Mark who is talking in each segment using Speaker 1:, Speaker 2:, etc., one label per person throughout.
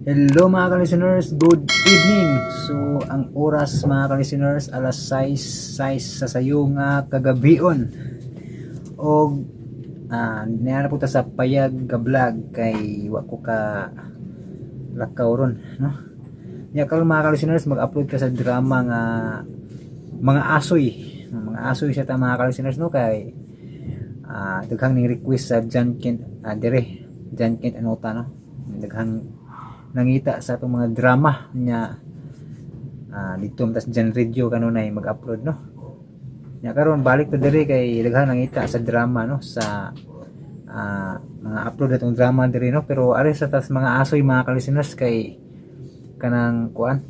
Speaker 1: Hello, mga ka-listeners, good evening. So, ang oras, mga ka-listeners, alas 6:06 sa sayo nga kagabion. Og niana po ta sa payag ga vlog kay wa ko ka lakaw ron, no? Nya karon, mga ka-listeners, mag-upload ka sa drama nga Mga Asoy. Mga Asoy siya ta, mga ka-listeners, no, kay daghang ning request sa John Kent dire John Kent Anota, no. Daghang nangita sa atong mga drama nya dito tas John Radio kanunay mag-upload, no. Nya karon balik ta diri kay daghan nangita sa drama, no, sa mga upload atong drama diri, no. Pero ari sa tas Mga Asoy, mga ka-listeners, kay kanang kuan,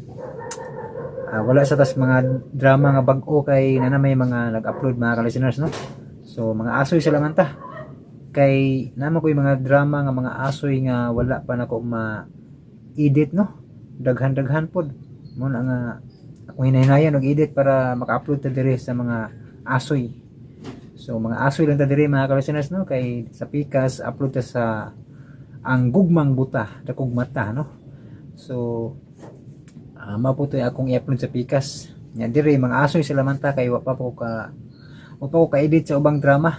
Speaker 1: wala sa tas mga drama nga bag-o kay nana may mga nag-upload, mga ka-listeners, no. So Mga Asoy sa laman ta kay naman ko yung mga drama nga Mga Asoy nga wala pa nako ma edit, no. Daghan-daghan pod mo na nga akong hinahinayan og edit para maka-upload ta diri sa Mga Asoy. So Mga Asoy lang ta diri, mga ka-listeners, no, kay sa pikas upload ta sa Ang Gugmang Buta Dakog Mata, no. So mao po to'y akong i-upload sa pikas nya. Diri Mga Asoy sila man ta kay wa pa ko ka-edit sa ubang drama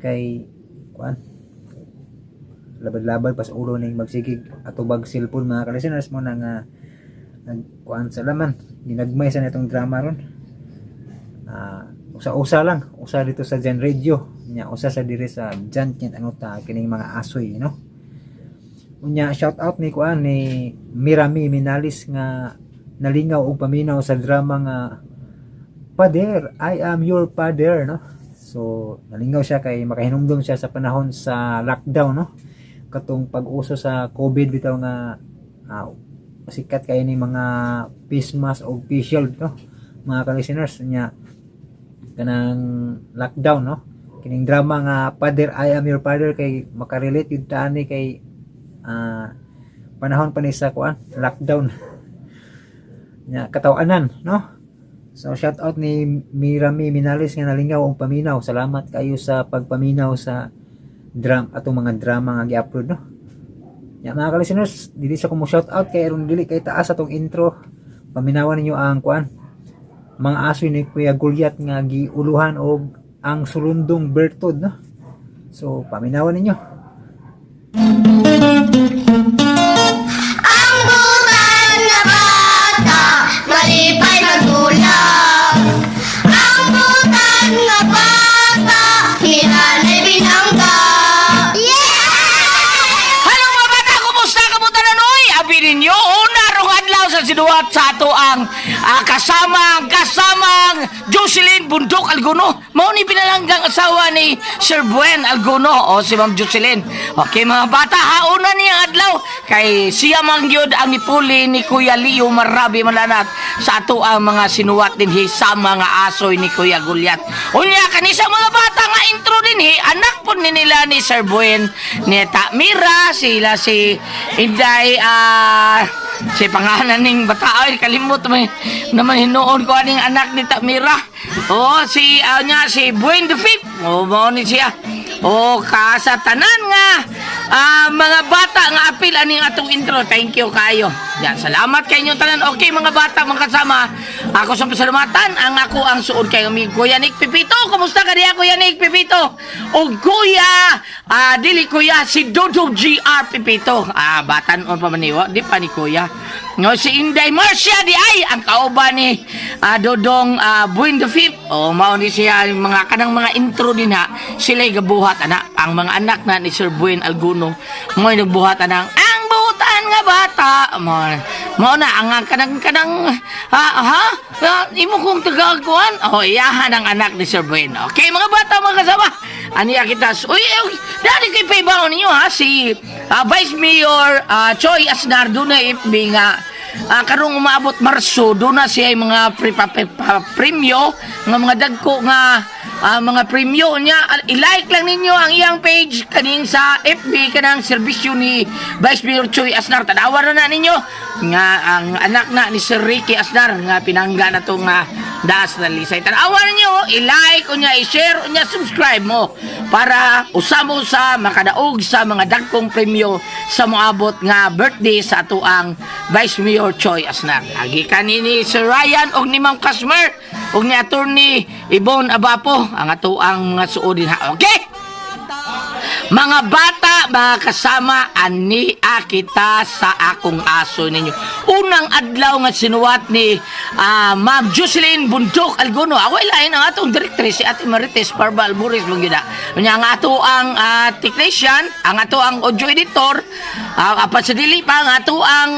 Speaker 1: kay kuan, labad-labad pa sa ulo ning magsigig atubag cellphone, mga ka-listeners, mo na nga nagkuan sa laman, ginagmay sa nitong drama ron. Usa-usa lang, usa dito sa Gen Radio nya, usa sa diri sa John Kent Anota kining Mga Asoy, no. Unya shout out ni kuan, ni Mirami Minalis nga nalingaw og paminaw sa drama nga Father, I Am Your Father, no. So nalingaw siya kay makahinumdum siya sa panahon sa lockdown, no, katong pag-uso sa COVID bitaw nga sikat kay ni mga face mask o face shield, no, mga ka-listeners. Nya kanang lockdown, no, kining drama nga Father, I Am Your Father kay makarelate yun ta ani kay panahon pa ni sa kuan, lockdown nya, katawanan, no. So shout out ni Mirami Minalis nga nalingaw og paminaw. Salamat kayo sa pagpaminaw sa dram atong mga drama nga gi-upload, no. Ya, mga ka-listeners, dili sa ko mo shout out kay aron dili kay taas atong intro. Paminawan ninyo ang kuan, Mga Asoy ni Kuya Gulyat nga giuluhan og Ang Sulundong Bertod, no. So paminawan ninyo.
Speaker 2: Ang butan nga bata, malipay magdula. Ang butan nga bata, hinanay binangga. Yeah!
Speaker 3: Hello, mga bata, kumusta kamuta na noy? Abi ninyo, una rong adlaw sa sinuwat sa ato ang kasamang Jocelyn Bundok Alguno. Mao ni pinalanggang asawa ni Sir Buen Alguno o si Ma'am Jocelyn. Okay, mga bata, hauna niya ang adlaw kay siya man gyud ang nipuli ni Kuya Leo Marabi Malanat sa ato ang mga sinuwat dinhi sa Mga Asoy ni Kuya Gulyat. Unya kanisa, mga bata, nga intro dinhi, anak po ni nila ni Sir Buen ni Tamira, sila si Inday, si pangalan ning bata ay kalimot man naman hinuon ko aning anak ni Tamira. Oh, si nya si Buen the Fifth. Oh, mao ni siya. Oh, ka sa tanan nga mga bata nga apil aning atong intro. Thank you kayo. Yan, salamat kay inyong tanan. Okay, mga bata, mga kasama. Ako sa pasalamatan ang ako ang suod kay amigo Kuya Nick Pipito. Kumusta ka diya, Kuya Nick Pipito? O Kuya, dili Kuya, si Dodo GR Pipito. Batan on pa maniwa, di pa ni Kuya. No, si Inday Marcia di ay ang kauban ni Dodong Buin the Fifth. O mao ni siya yung mga kanang mga intro din ha. Sila'y gabuhat ana ang mga anak na ni Sir Buen Alguno. Mo nagbuhat anang Ang Butan nga Bata. Mo na ang kanang kanang ha ha, imo kong tagagkuan. Oh, iyahan ang anak ni Sir Buen. Okay, mga bata, mga kasama. Aniya kita. Uy, uy, dali kay paybaon ninyo ha si Vice Mayor Choi Asnar na FB nga karong umaabot Marso do na siya mga premyo nga mga dagko nga. mga premyo niya. I-like lang ninyo ang iyang page kaning sa FB kanang serbisyo ni Vice Mayor Choi Asnar. Tanawa na na ninyo nga ang anak na ni Sir Ricky Asnar nga pinangga na to nga daas na lisay. Tanawa ninyo, i-like unya, i-share unya, subscribe mo para usamo sa makadaog sa mga dagkong premyo sa moabot nga birthday sa atoang Vice Mayor Choi Asnar. Agi kanini Sir Ryan og ni Ma'am Kasmer og ni Attorney Ibon Abapo ang atoang mga suodin ha. Okay? Mga bata, mga kasama, ani kita sa akong aso ninyo. Unang adlaw nga sinuwat ni Ma'am Jocelyn Bundok Alguno. Ako lain ang atong directrice, si Ate Marites Parba Alburis Manggida. Unya ang ato ang technician, ang ato ang audio editor, apan sa dili pa ang ato ang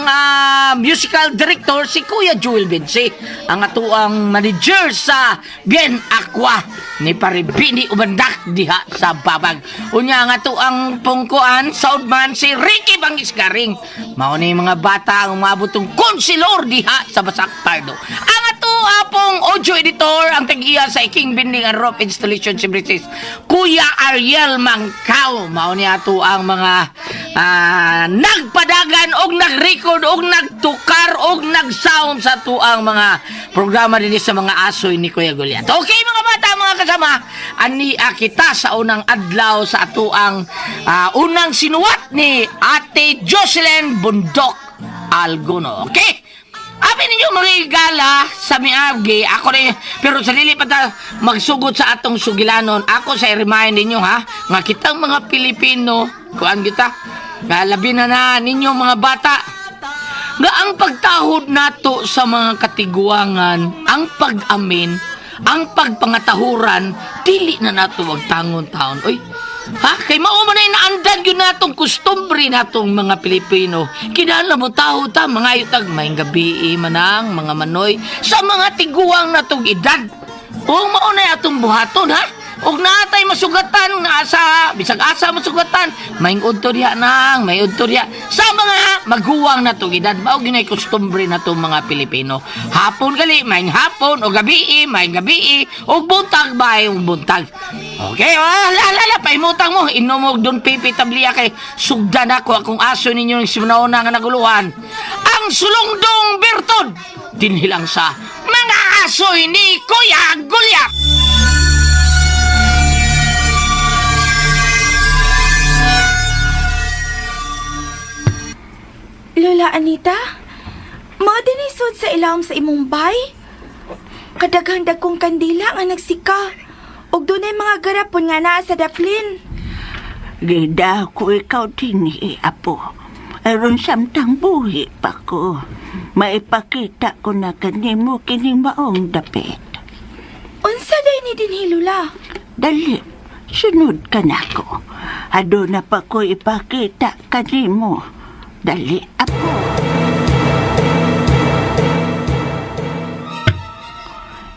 Speaker 3: musical director si Kuya Joel Bensi. Ang ato ang manager sa Bien Aqua ni Paribini Ubandak diha sa Babag. Unya ang ato ang pungkuan soundman si Ricky Bangisgaring. Mao ni mga bata ang umabot tong konsilor diha sa Basak Pardo. Ang ato apong audio editor ang tag-iya sa Iking Binding and Rope Installation Services, Kuya Ariel Mangkaw. Mao ni ato ang mga nagpadagan og nag-record og nagtukar og nag-sound sa tuang mga programa dinhi sa mga asoy ni Kuya Goliath. Okay mga bata, mga kasama, ani kita sa unang adlaw sa atuang unang sinuwat ni Ate Jocelyn Bundok Alguno. Okay? Abi ninyo mga sa miagi, ako rin, pero sa dili pa ta magsugod sa atong sugilanon, ako sa i-remind ninyo ha, nga kitang mga Pilipino, kuan kita, nga labi na na ninyo mga bata, nga ang pagtahod nato sa mga katiguangan, ang pag-amin, ang pagpangatahuran, dili na nato wag tangon taon. Oy, ha? Kay mao man ay naandan yun natong kustumbre natong mga Pilipino. Kinahanglan mo taho ta, mga tag may gabi manang, mga manoy, sa mga tiguang natong edad. O mao na atong buhaton, ha? Og naatay masugatan nga asa, bisag asa masugatan, may udto diha nang, may udto diha. Sa mga maguwang natong edad, mao gyud ay kustumbre natong mga Pilipino. Hapon gali, may hapon, o gabi, may gabi, o buntag ba, buntag. Okay, la la la, paimutang mo, inom og Don Pepe Tablia kay sugdan ako akong aso ninyo ng simunauna nga naguluhan. Ang sulongdong bertod, dinhilang sa mga asoy ni Kuya Goliath.
Speaker 4: Lola Anita, mga dinisod sa ilawom sa imong bay. Kadaghang kong kandila nga nagsika. Ug dunay mga garapon nga naa sa daplin.
Speaker 5: Gida ko ikaw dinhi, apo. Aron samtang buhi pa ko. Maipakita ko na kanimo kining maong dapit.
Speaker 4: Unsa day ni dinhi, Lola?
Speaker 5: Dali, sunod ka na ko. Aduna pa ko ipakita kanimo. Dali, apo.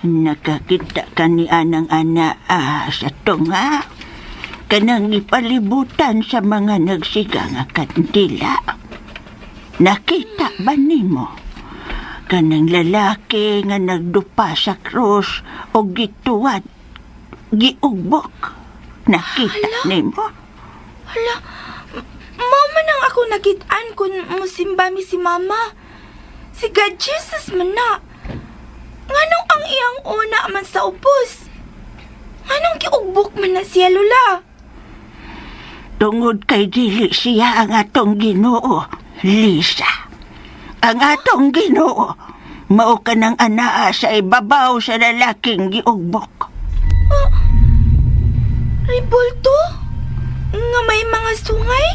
Speaker 5: Nakakita ka ni anang ana sa tunga. Kanang ipalibutan sa mga nagsiga nga kandila. Nakita ba nimo? Kanang lalaki nga nagdupa sa krus o gituwad, giugbok. Nakita nimo?
Speaker 4: Hala, mao man ang ako nakit-an kung musimba mi si Mama. Si God Jesus man na. Nganong ang iyang una man sa upos? Nganong giugbok man na siya, Lola?
Speaker 5: Tungod kay dili siya ang atong Ginoo, Lisa. Ang atong Ginoo, mao ka ng anaa sa ibabaw sa lalaking giugbok.
Speaker 4: Ribulto? Nga may mga sungay?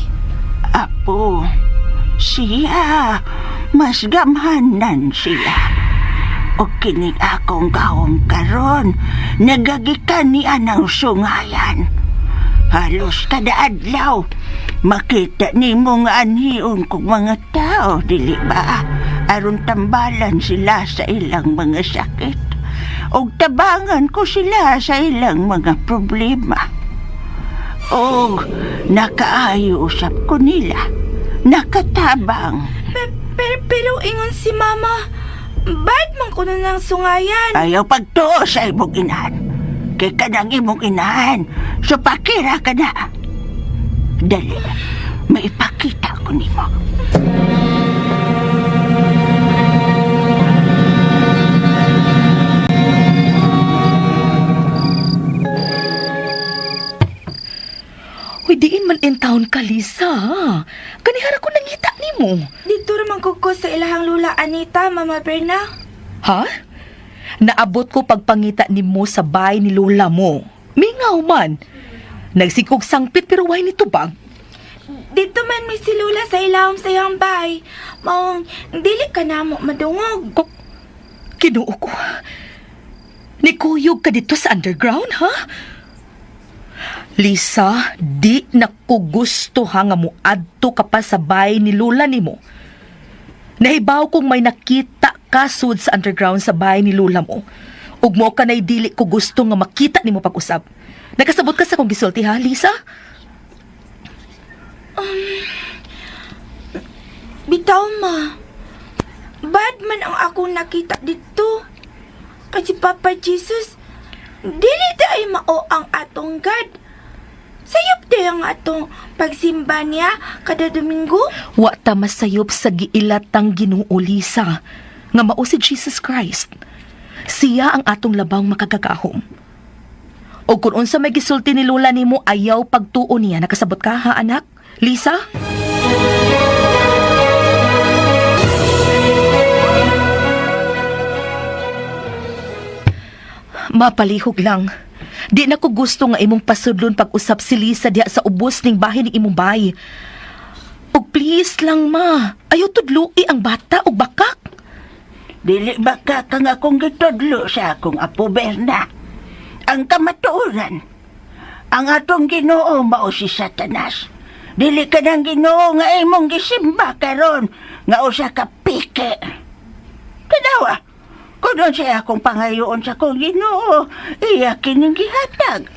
Speaker 5: Apo, siya, mas gamhanan siya. O kining akong gawong karon, nagagikan ni anang sungayan. Halos kada adlaw, makita nimo nga anhion kong mga tao, dili ba? Aron tambalan sila sa ilang mga sakit. Og tabangan ko sila sa ilang mga problema. Og nakaayo usap ko nila. Nakatabang.
Speaker 4: Pero ingon si Mama, ba't man ko na ng sungayan?
Speaker 5: Ayaw pagtuo sa imong inahan. Kay kanang imong inahan. So pakira ka na. Dali, maipakita ko nimo.
Speaker 6: Uy, diin man in town ka, Lisa. Kanihara ko nangita nimo.
Speaker 4: Dito raman ko ko sa ilahang lula Anita, Mama Berna.
Speaker 6: Ha? Naabot ko pagpangita nimo sa bahay ni Lola mo. Mingaw man. Nagsikog sangpit pero why nito bag?
Speaker 4: Dito man may si Lula sa ilahong sa iyang bahay. Maong dili ka na mo madungog.
Speaker 6: Ko, Kinuo ko. Nikuyog ka dito sa underground, ha? Lisa, di na ko gusto ha nga muadto ka pa sa bahay ni Lola nimo. Nahibaw kong may nakita ka sud sa underground sa bahay ni Lola mo. Ug mo ka na'y dili ko gusto nga makita nimo pag-usab. Nakasabot ka sa kong gisulti ha, Lisa?
Speaker 4: Bitaw ma. Bad man ang akong nakita dito. Kasi Papa Jesus, dili ta ay mao ang atong God. Sayop di ang atong pagsimba niya kada Domingo.
Speaker 6: Wa ta masayop sa giilatang Ginoo, Lisa, nga mao si Jesus Christ. Siya ang atong labang makagagahom. O kung unsa may gisulti ni Lola nimo ayaw pagtuo niya, nakasabot ka ha anak? Lisa? Mapalihog lang. Di na ko gusto nga imong pasudlon pag-usap si Lisa diha sa ubos ning bahin ning imong bahay. Og please lang ma, ayaw tudloi ang bata og bakak.
Speaker 5: Dili ba ka kang akong gitudlo sa akong apo Berna? Ang kamatuoran, ang atong Ginoo mao si Satanas. Dili ka ng Ginoo nga imong gisimba karon nga usa ka pike. Kanawa, kung unsay akong pangayoon sa akong Ginoo, iya kining gihatag.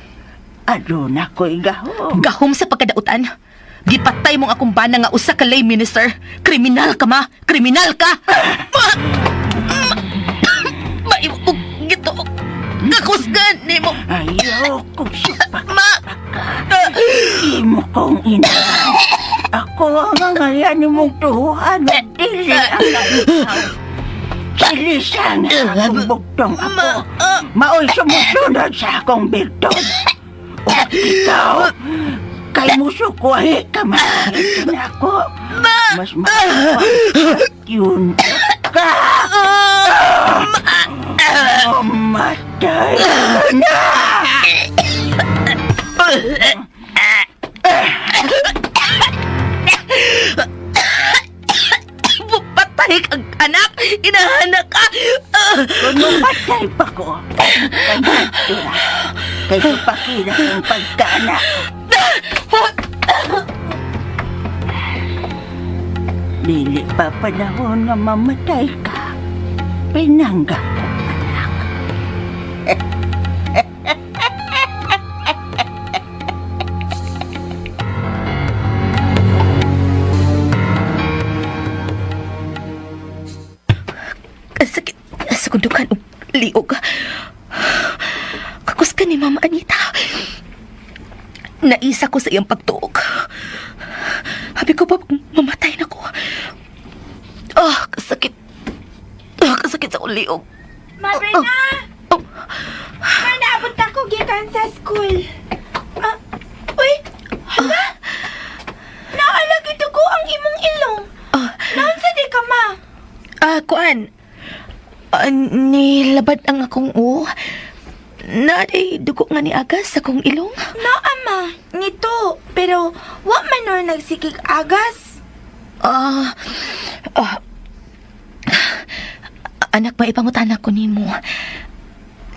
Speaker 5: Aduna ko'y gahom.
Speaker 6: Gahom sa pagkadautan. Gipatay mong akong bana nga usa ka lay minister. Kriminal ka ma, kriminal ka. Ma! Maiwa ko gito. Kakusgan nimo.
Speaker 5: Ayaw kong supak.
Speaker 6: Ma!
Speaker 5: Imo kong ina. Ako ang ngayan mong tuhuan at dili ang ikaw. Si Lisa nga akong buktong ako. Maoy sumusunod sa akong birtod. O ikaw, kay musukuhi ka man ako. Mas mapapag yun ka. Mamatay ka na!
Speaker 6: Patay kang anak! Inahanak ka! Ah!
Speaker 5: Kung mapatay pa ko, kanadto na. Kay supakira ang pagkaanak. Dili pa panahon nga mamatay ka. Pinangga ko, anak.
Speaker 6: Ang sakit sa kundukan og liog. Kakus ka ni Mama Anita. Naisa ko sa iyang pagtuok. Habi ko ba mamatay na ko. Ah, kasakit. Ah, kasakit sa akong liog.
Speaker 4: Ma Berna!
Speaker 6: Oh,
Speaker 4: Ma, naabot ako gikan sa school. Ah, uy, hala! Naalagi ko ang imong ilong.
Speaker 6: ah,
Speaker 4: Naunsa di ka ma?
Speaker 6: ah, kuan. Ah, nilabad ang akong o. Naaday dugo nga ni Agas sa akong ilong.
Speaker 4: No, ama, nito. Pero wa man nun nagsikig agas.
Speaker 6: Ah, ah, anak, maipangutana ko nimo.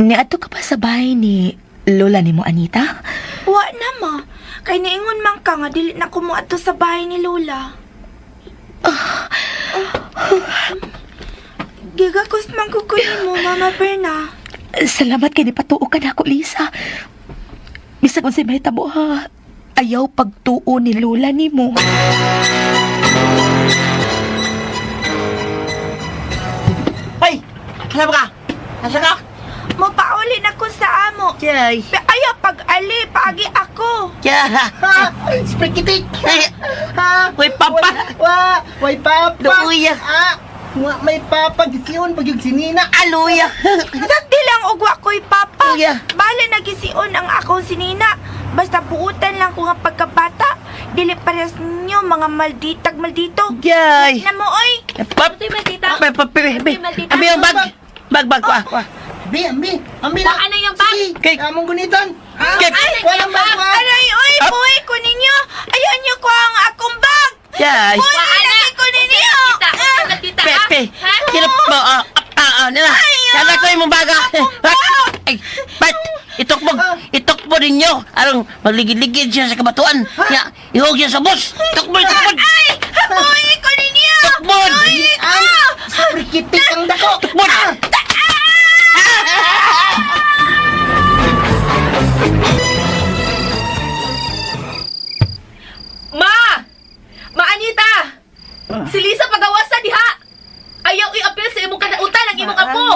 Speaker 6: Niadto ka pa sa bahay ni Lola nimo Anita?
Speaker 4: Wa na ma. Kay niingon man ka nga dili na ko moadto sa bahay ni Lola. Ah. Gigakos man ko ko nimo, Mama Berna.
Speaker 6: Salamat kay nipatuo ka nako, Lisa. Bisag unsay mahitabo ha. Ayaw pagtuo ni Lola nimo.
Speaker 3: Ay! Alam ka? Asa ka?
Speaker 4: Mopauli na ko sa amo.
Speaker 3: Jay.
Speaker 4: Be, ayaw pag-ali, paagi ako.
Speaker 3: Ya.
Speaker 7: Ha! Sprikitik! Ha!
Speaker 3: Way papa.
Speaker 7: Wa! Way papa!
Speaker 3: Luya.
Speaker 7: Ah! Wa may papa gisiyon pag yung sinina.
Speaker 3: Aluya.
Speaker 4: Sakti lang og wa ko'y papa.
Speaker 3: Kuya.
Speaker 4: Bala nagisiun ang akong sinina. Basta buutan lang ko nga pagkabata. Dili parehas ninyo mga malditag maldito.
Speaker 3: Jay.
Speaker 4: Na mo oy.
Speaker 3: Pap. Pap, pap, Abi ang bag. Bag, bag, kwa. Kwa.
Speaker 7: Bi, ambi, ambi na.
Speaker 6: Ano yung bag?
Speaker 7: Sige,
Speaker 3: Kay-
Speaker 7: among gunitan. Ha?
Speaker 3: Kay-
Speaker 7: Walang bag, wa.
Speaker 4: Aray oy,
Speaker 3: Up.
Speaker 4: buhi ko ninyo. Ayaw niyo ko ang akong bag.
Speaker 3: Jay.
Speaker 4: Buhi lagi ko ninyo.
Speaker 6: Tita,
Speaker 3: Pepe. Kinap mo. Ah, ah, ah, nila. Sana ko yung baga. Ay, pat. Itukbog. Itukbo ninyo. Arong magligid-ligid siya sa kabatuan. Ya, ihog siya sa bus. Tukbon, tukbon.
Speaker 4: Ay, buhi ko ninyo.
Speaker 3: Tukbon.
Speaker 7: Ang sprikitik ang dako.
Speaker 3: Tukbon.
Speaker 6: Ma! Ma Anita! Si Lisa pagawasa diha! Ayaw i-appeal sa imong kadautan ang imong apo!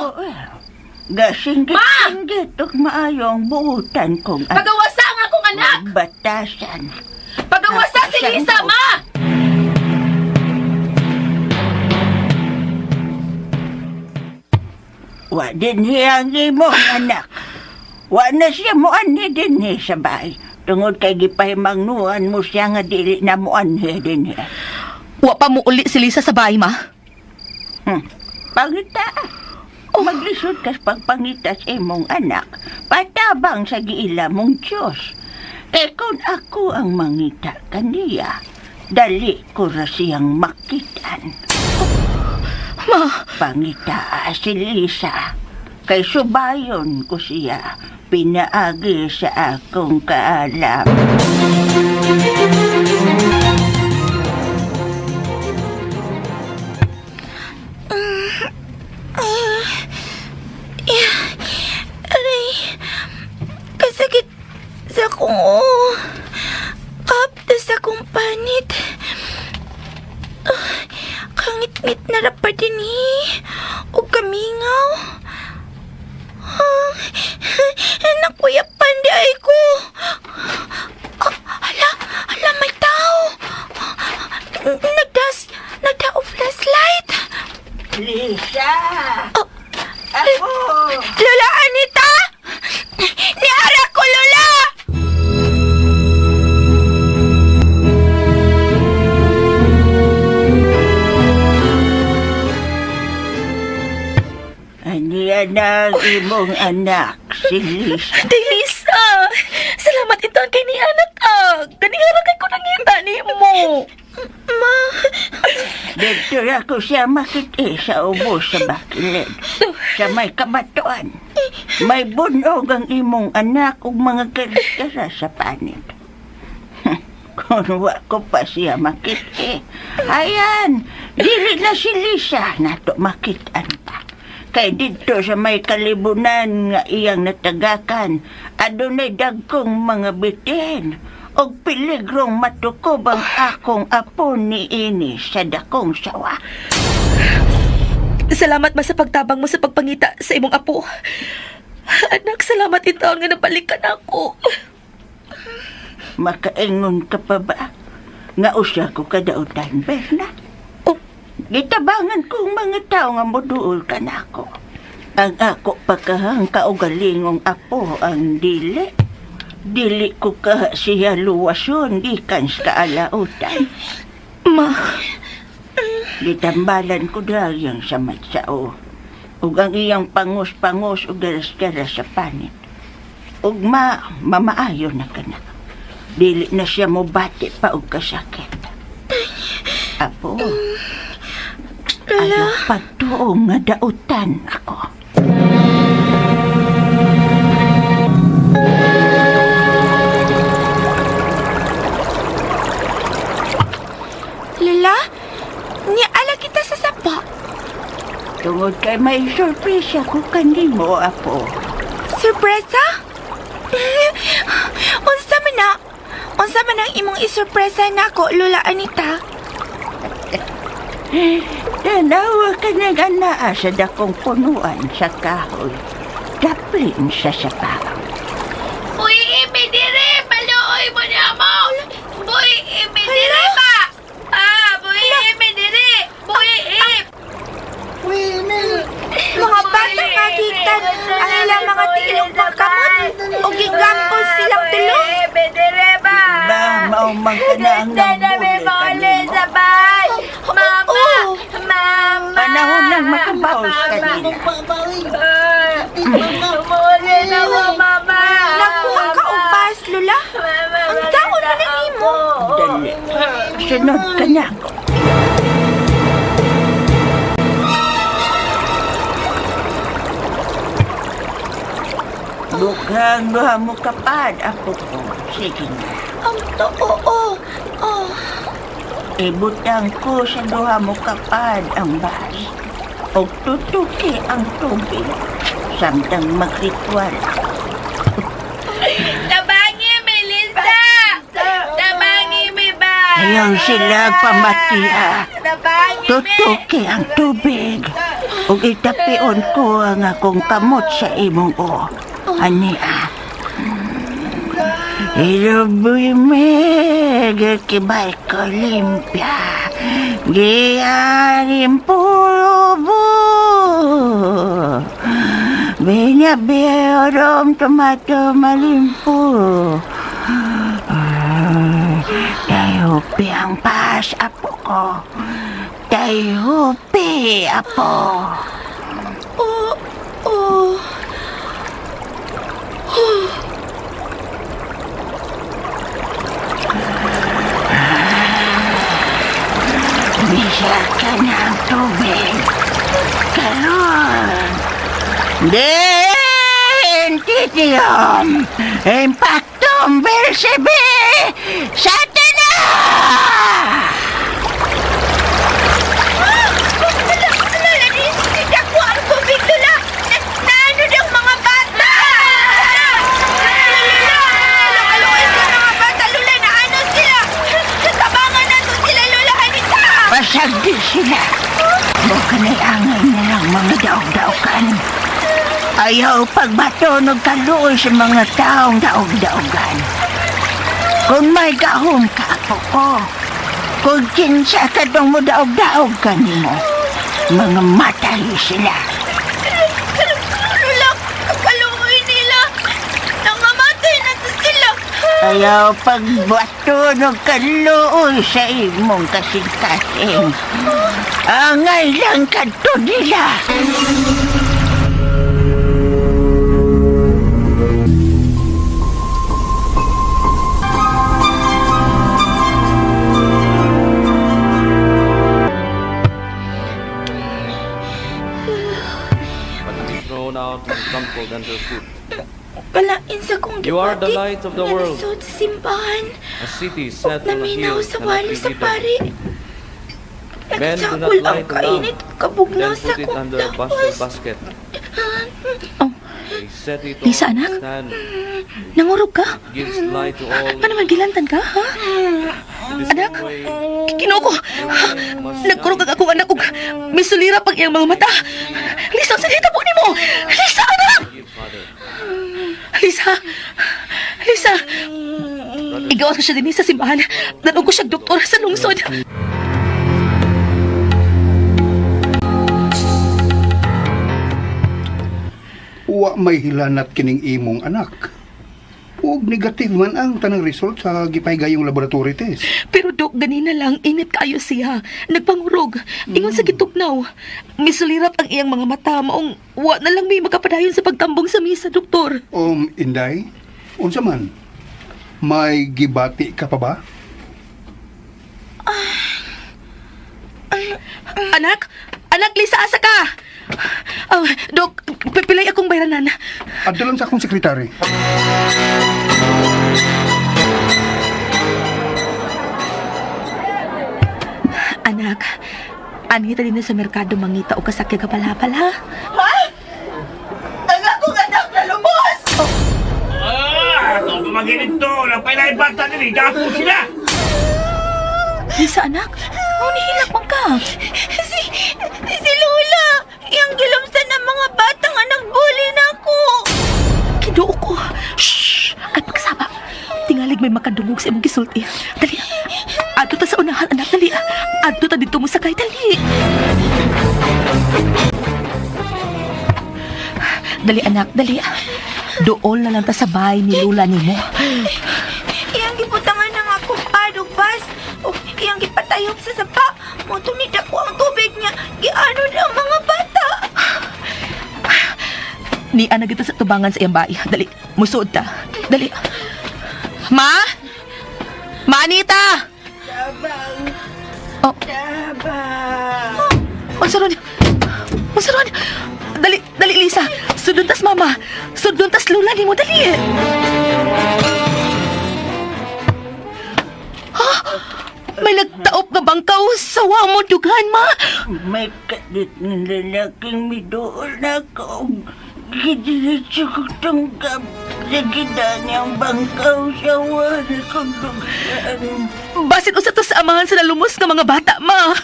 Speaker 5: Gasinggit-singgit ug maayong buutan kong anak.
Speaker 6: Pagawasa ang akong anak!
Speaker 5: Batasan.
Speaker 6: Pagawasa si Lisa, ma!
Speaker 5: Wa din niya ang imong anak. Wa na siya mo anhi din sa bahay. Tungod kay gipahimangnuan mo siya nga dili na mo anhi din.
Speaker 6: Wa pa mo uli si Lisa sa bahay, ma.
Speaker 5: Pangita. Maglisod kas pagpangita sa imong anak, patabang sa giila mong Diyos. Kay kung ako ang mangita kaniya, dali ko ra siyang makitan.
Speaker 6: Ma,
Speaker 5: Pangita si Lisa. Kay subayon ko siya, pinaagi sa akong kaalam.
Speaker 4: Aray, kasakit sa akong oo. Kaptas akong panit. Ah, kangit-ngit na rapa din eh. O kamingaw. Ah, nakuyapan di ay ko. Ah, hala, hala, may tao. Nagdas, nagda flashlight.
Speaker 5: Lisa! Ako!
Speaker 4: Lola Anita! Niara ko, Lola!
Speaker 5: Aniya na ang imong anak, si Lisa.
Speaker 6: Day Lisa! Salamat ito kay ni anak ah. Ganihara kay ko nangita ni mo.
Speaker 4: Ma,
Speaker 5: Dito ako siya makiti sa ubos sa bakilid. Sa may kabatuan. May bunog ang imong anak ug mga karikara sa panit. Kung wa ko pa siya makiti. Ayan, dili na si Lisa nato makitaan pa. Kay dito sa may kalibunan nga iyang natagakan, adunay dagkong mga bitin. Og piligrong matukob ang akong apo ni ini sa dakong sawa.
Speaker 6: Salamat ma sa pagtabang mo sa pagpangita sa imong apo. Anak, salamat itaon nga nabalikan ako.
Speaker 5: Makaingon ka pa ba? Nga usa ko kadautan, Berna.
Speaker 6: Oh.
Speaker 5: Gitabangan kong mga tao nga moduol ka nako. Ang ako pagkahang kaugalingong apo ang dili. Dili ko ka siya luwason gikan sa kaalautan.
Speaker 6: Ma,
Speaker 5: Gitambalan ko dayang sa matsao. Ug ang iyang pangos-pangos ug garas-garas sa panit. Ug mamaayo na ka na. Dili na siya mobati pa og kasakit. Apo, ayaw pagtuo nga dautan ako.
Speaker 4: Lola, niala kita sa sapa.
Speaker 5: Tungod kay may sorpresa ko kanimo, apo.
Speaker 4: Surpresa? Unsa man na? Unsa man ang imong isurpresa nako, Lola Anita?
Speaker 5: Tanawa ka ng anaa sa dakong punuan sa kahoy. Daplin sa sapa. man ka na ang nambuli kanimo.
Speaker 4: Sabay! Mama! Mama!
Speaker 5: Panahon nang makabaos kanila.
Speaker 4: Umuuli na mo, Mama! Naku, ang kaupas, Lula! Ang taon na nimo!
Speaker 5: Dali. Sunod ka na ako. Bukhang duha mo kapad, apo ko. Sige na.
Speaker 4: Ang to, oo, oh.
Speaker 5: Ibutang ko sa duha mo kapad ang bas. O tutuki ang tubig. Samtang magritual ako.
Speaker 4: Tabangi, Melissa! Tabangi, mi ba?
Speaker 5: Ayaw sila pamatiya.
Speaker 4: Tabangi,
Speaker 5: Tutuki ang tubig. Ug itapion ko ang akong kamot sa imong o. Ani ah. Iluboy me, gikibay ko limpya. Giyarin puro. Binya biyorom tomato malimpo. Tayo ang pas, apo ko. Tayo apo.
Speaker 4: Oo, oo.
Speaker 5: Bisa ka ng tubig. Karon. Dentitium. Impactum Belzebe. Satana!
Speaker 4: Lola, Lola, dako ang tubig, Lola! Naano ng mga bata? Lola, Lola! Lola, sa mga bata, Lola! Naano sila? Tabangan nato sila, Lola! Halika!
Speaker 5: Pasagdi sila. Buka na'y angay nilang mga daog-daogan. Ayaw pagbato ng kaluoy sa mga taong daog-daogan. Kung may gahom ka, apo ko, kung kinsa ka dong mo daog-daog ka nimo, mga matay sila.
Speaker 4: Lola, kaluoy nila! Nangamatay na to sila!
Speaker 5: Ayaw pagbato ng kaluoy sa imong kasing-kasing. Angay lang kadto nila.
Speaker 8: But to be thrown out and trampled underfoot.
Speaker 4: Kalain sa kong
Speaker 8: You are the
Speaker 4: gibati
Speaker 8: light of the
Speaker 4: nga
Speaker 8: world.
Speaker 4: nasud sa simbahan.
Speaker 8: A city
Speaker 4: Ug
Speaker 8: set on a
Speaker 4: naminaw
Speaker 8: hill
Speaker 4: sa
Speaker 8: cannot
Speaker 4: walo
Speaker 8: be
Speaker 4: sa
Speaker 8: hidden.
Speaker 4: pari.
Speaker 8: Men do not
Speaker 4: Nagsakol ang
Speaker 8: light a lamp,
Speaker 4: kainit kabugnaw
Speaker 8: then
Speaker 4: sa
Speaker 8: put it
Speaker 4: kong
Speaker 8: under a bushel
Speaker 4: lawas.
Speaker 8: basket.
Speaker 6: Oh.
Speaker 8: They set it on
Speaker 6: Lisa,
Speaker 8: a
Speaker 6: anak?
Speaker 8: stand.
Speaker 6: Nangurog ka?
Speaker 8: Gives light to all.
Speaker 6: Ano man gilantan ka, ha?
Speaker 8: In the
Speaker 6: Anak?
Speaker 8: same way,
Speaker 6: Ginoo ko.
Speaker 8: your light must
Speaker 6: Nagkurog
Speaker 8: shine
Speaker 6: ang akong anak ug misulira pag iyang mga mata. Lisa, sa po nimo? Lisa, anak!
Speaker 8: Give, Father.
Speaker 6: Lisa! Lisa! Igawas ko siya din sa simbahan. Danog ko siya doktor sa lungsod.
Speaker 9: Wa may hilanat kining imong anak. Ug negative man ang tanang result sa gipahigayong laboratory test.
Speaker 6: Pero dok, ganina lang, init kayo siya. Nagpangurog. Ingon sa gitugnaw. Misulirap ang iyang mga mata. Maong wa na lang may makapadayon sa pagtambong sa misa, doktor.
Speaker 9: Inday, unsa man? May gibati ka pa ba?
Speaker 6: Anak! Anak, Lisa, asa ka? Ah, dok, pipilay akong bayranan.
Speaker 9: Adto lang sa akong sekretary.
Speaker 6: Anak, anita din na sa merkado mangita o kasakya ka palapal, ha?
Speaker 5: Ang akong anak na lumos!
Speaker 10: Ah, kung gumaginit to, napailain bata nila, dapo sila!
Speaker 6: Lisa, anak, oh, nihilak man ka.
Speaker 4: Si Lola! Iyang gilumsan ng mga batang anak bully na ako!
Speaker 6: Kinuo ko. Shh! Ay, pagsaba. Tingalig may makadungog sa imong gisulti. Dali. Adto ta sa unahan, anak. Dali. Adto ta dito mo sakay. Dali. Dali, anak. Dali. Dool na lang ta sa bahay ni Lula nimo.
Speaker 4: Iyang gibutangan ng akong padog. tayop sa sapa. Mo ni dako ang tubig niya. Gianod ang mga bata.
Speaker 6: Ni ana gito sa tubangan sa iyang bahay. Dali, musuod ta. Dali. Ma? Ma Anita!
Speaker 5: Tabang!
Speaker 6: Oh.
Speaker 5: Tabang!
Speaker 6: Unsa ron? Unsa ron? Dali, dali Lisa. Sudon tas mama. Sudon tas lula nimo dali. Ha? May nagtaop nga bangkaw sa wamo dughan ma.
Speaker 5: May kadit ng lalaking midool na ako. Gidiretso ko tunggap sa gida niyang bangkaw sa wala kong dughan.
Speaker 6: Basin usa to sa amahan sa nalumos nga mga bata ma.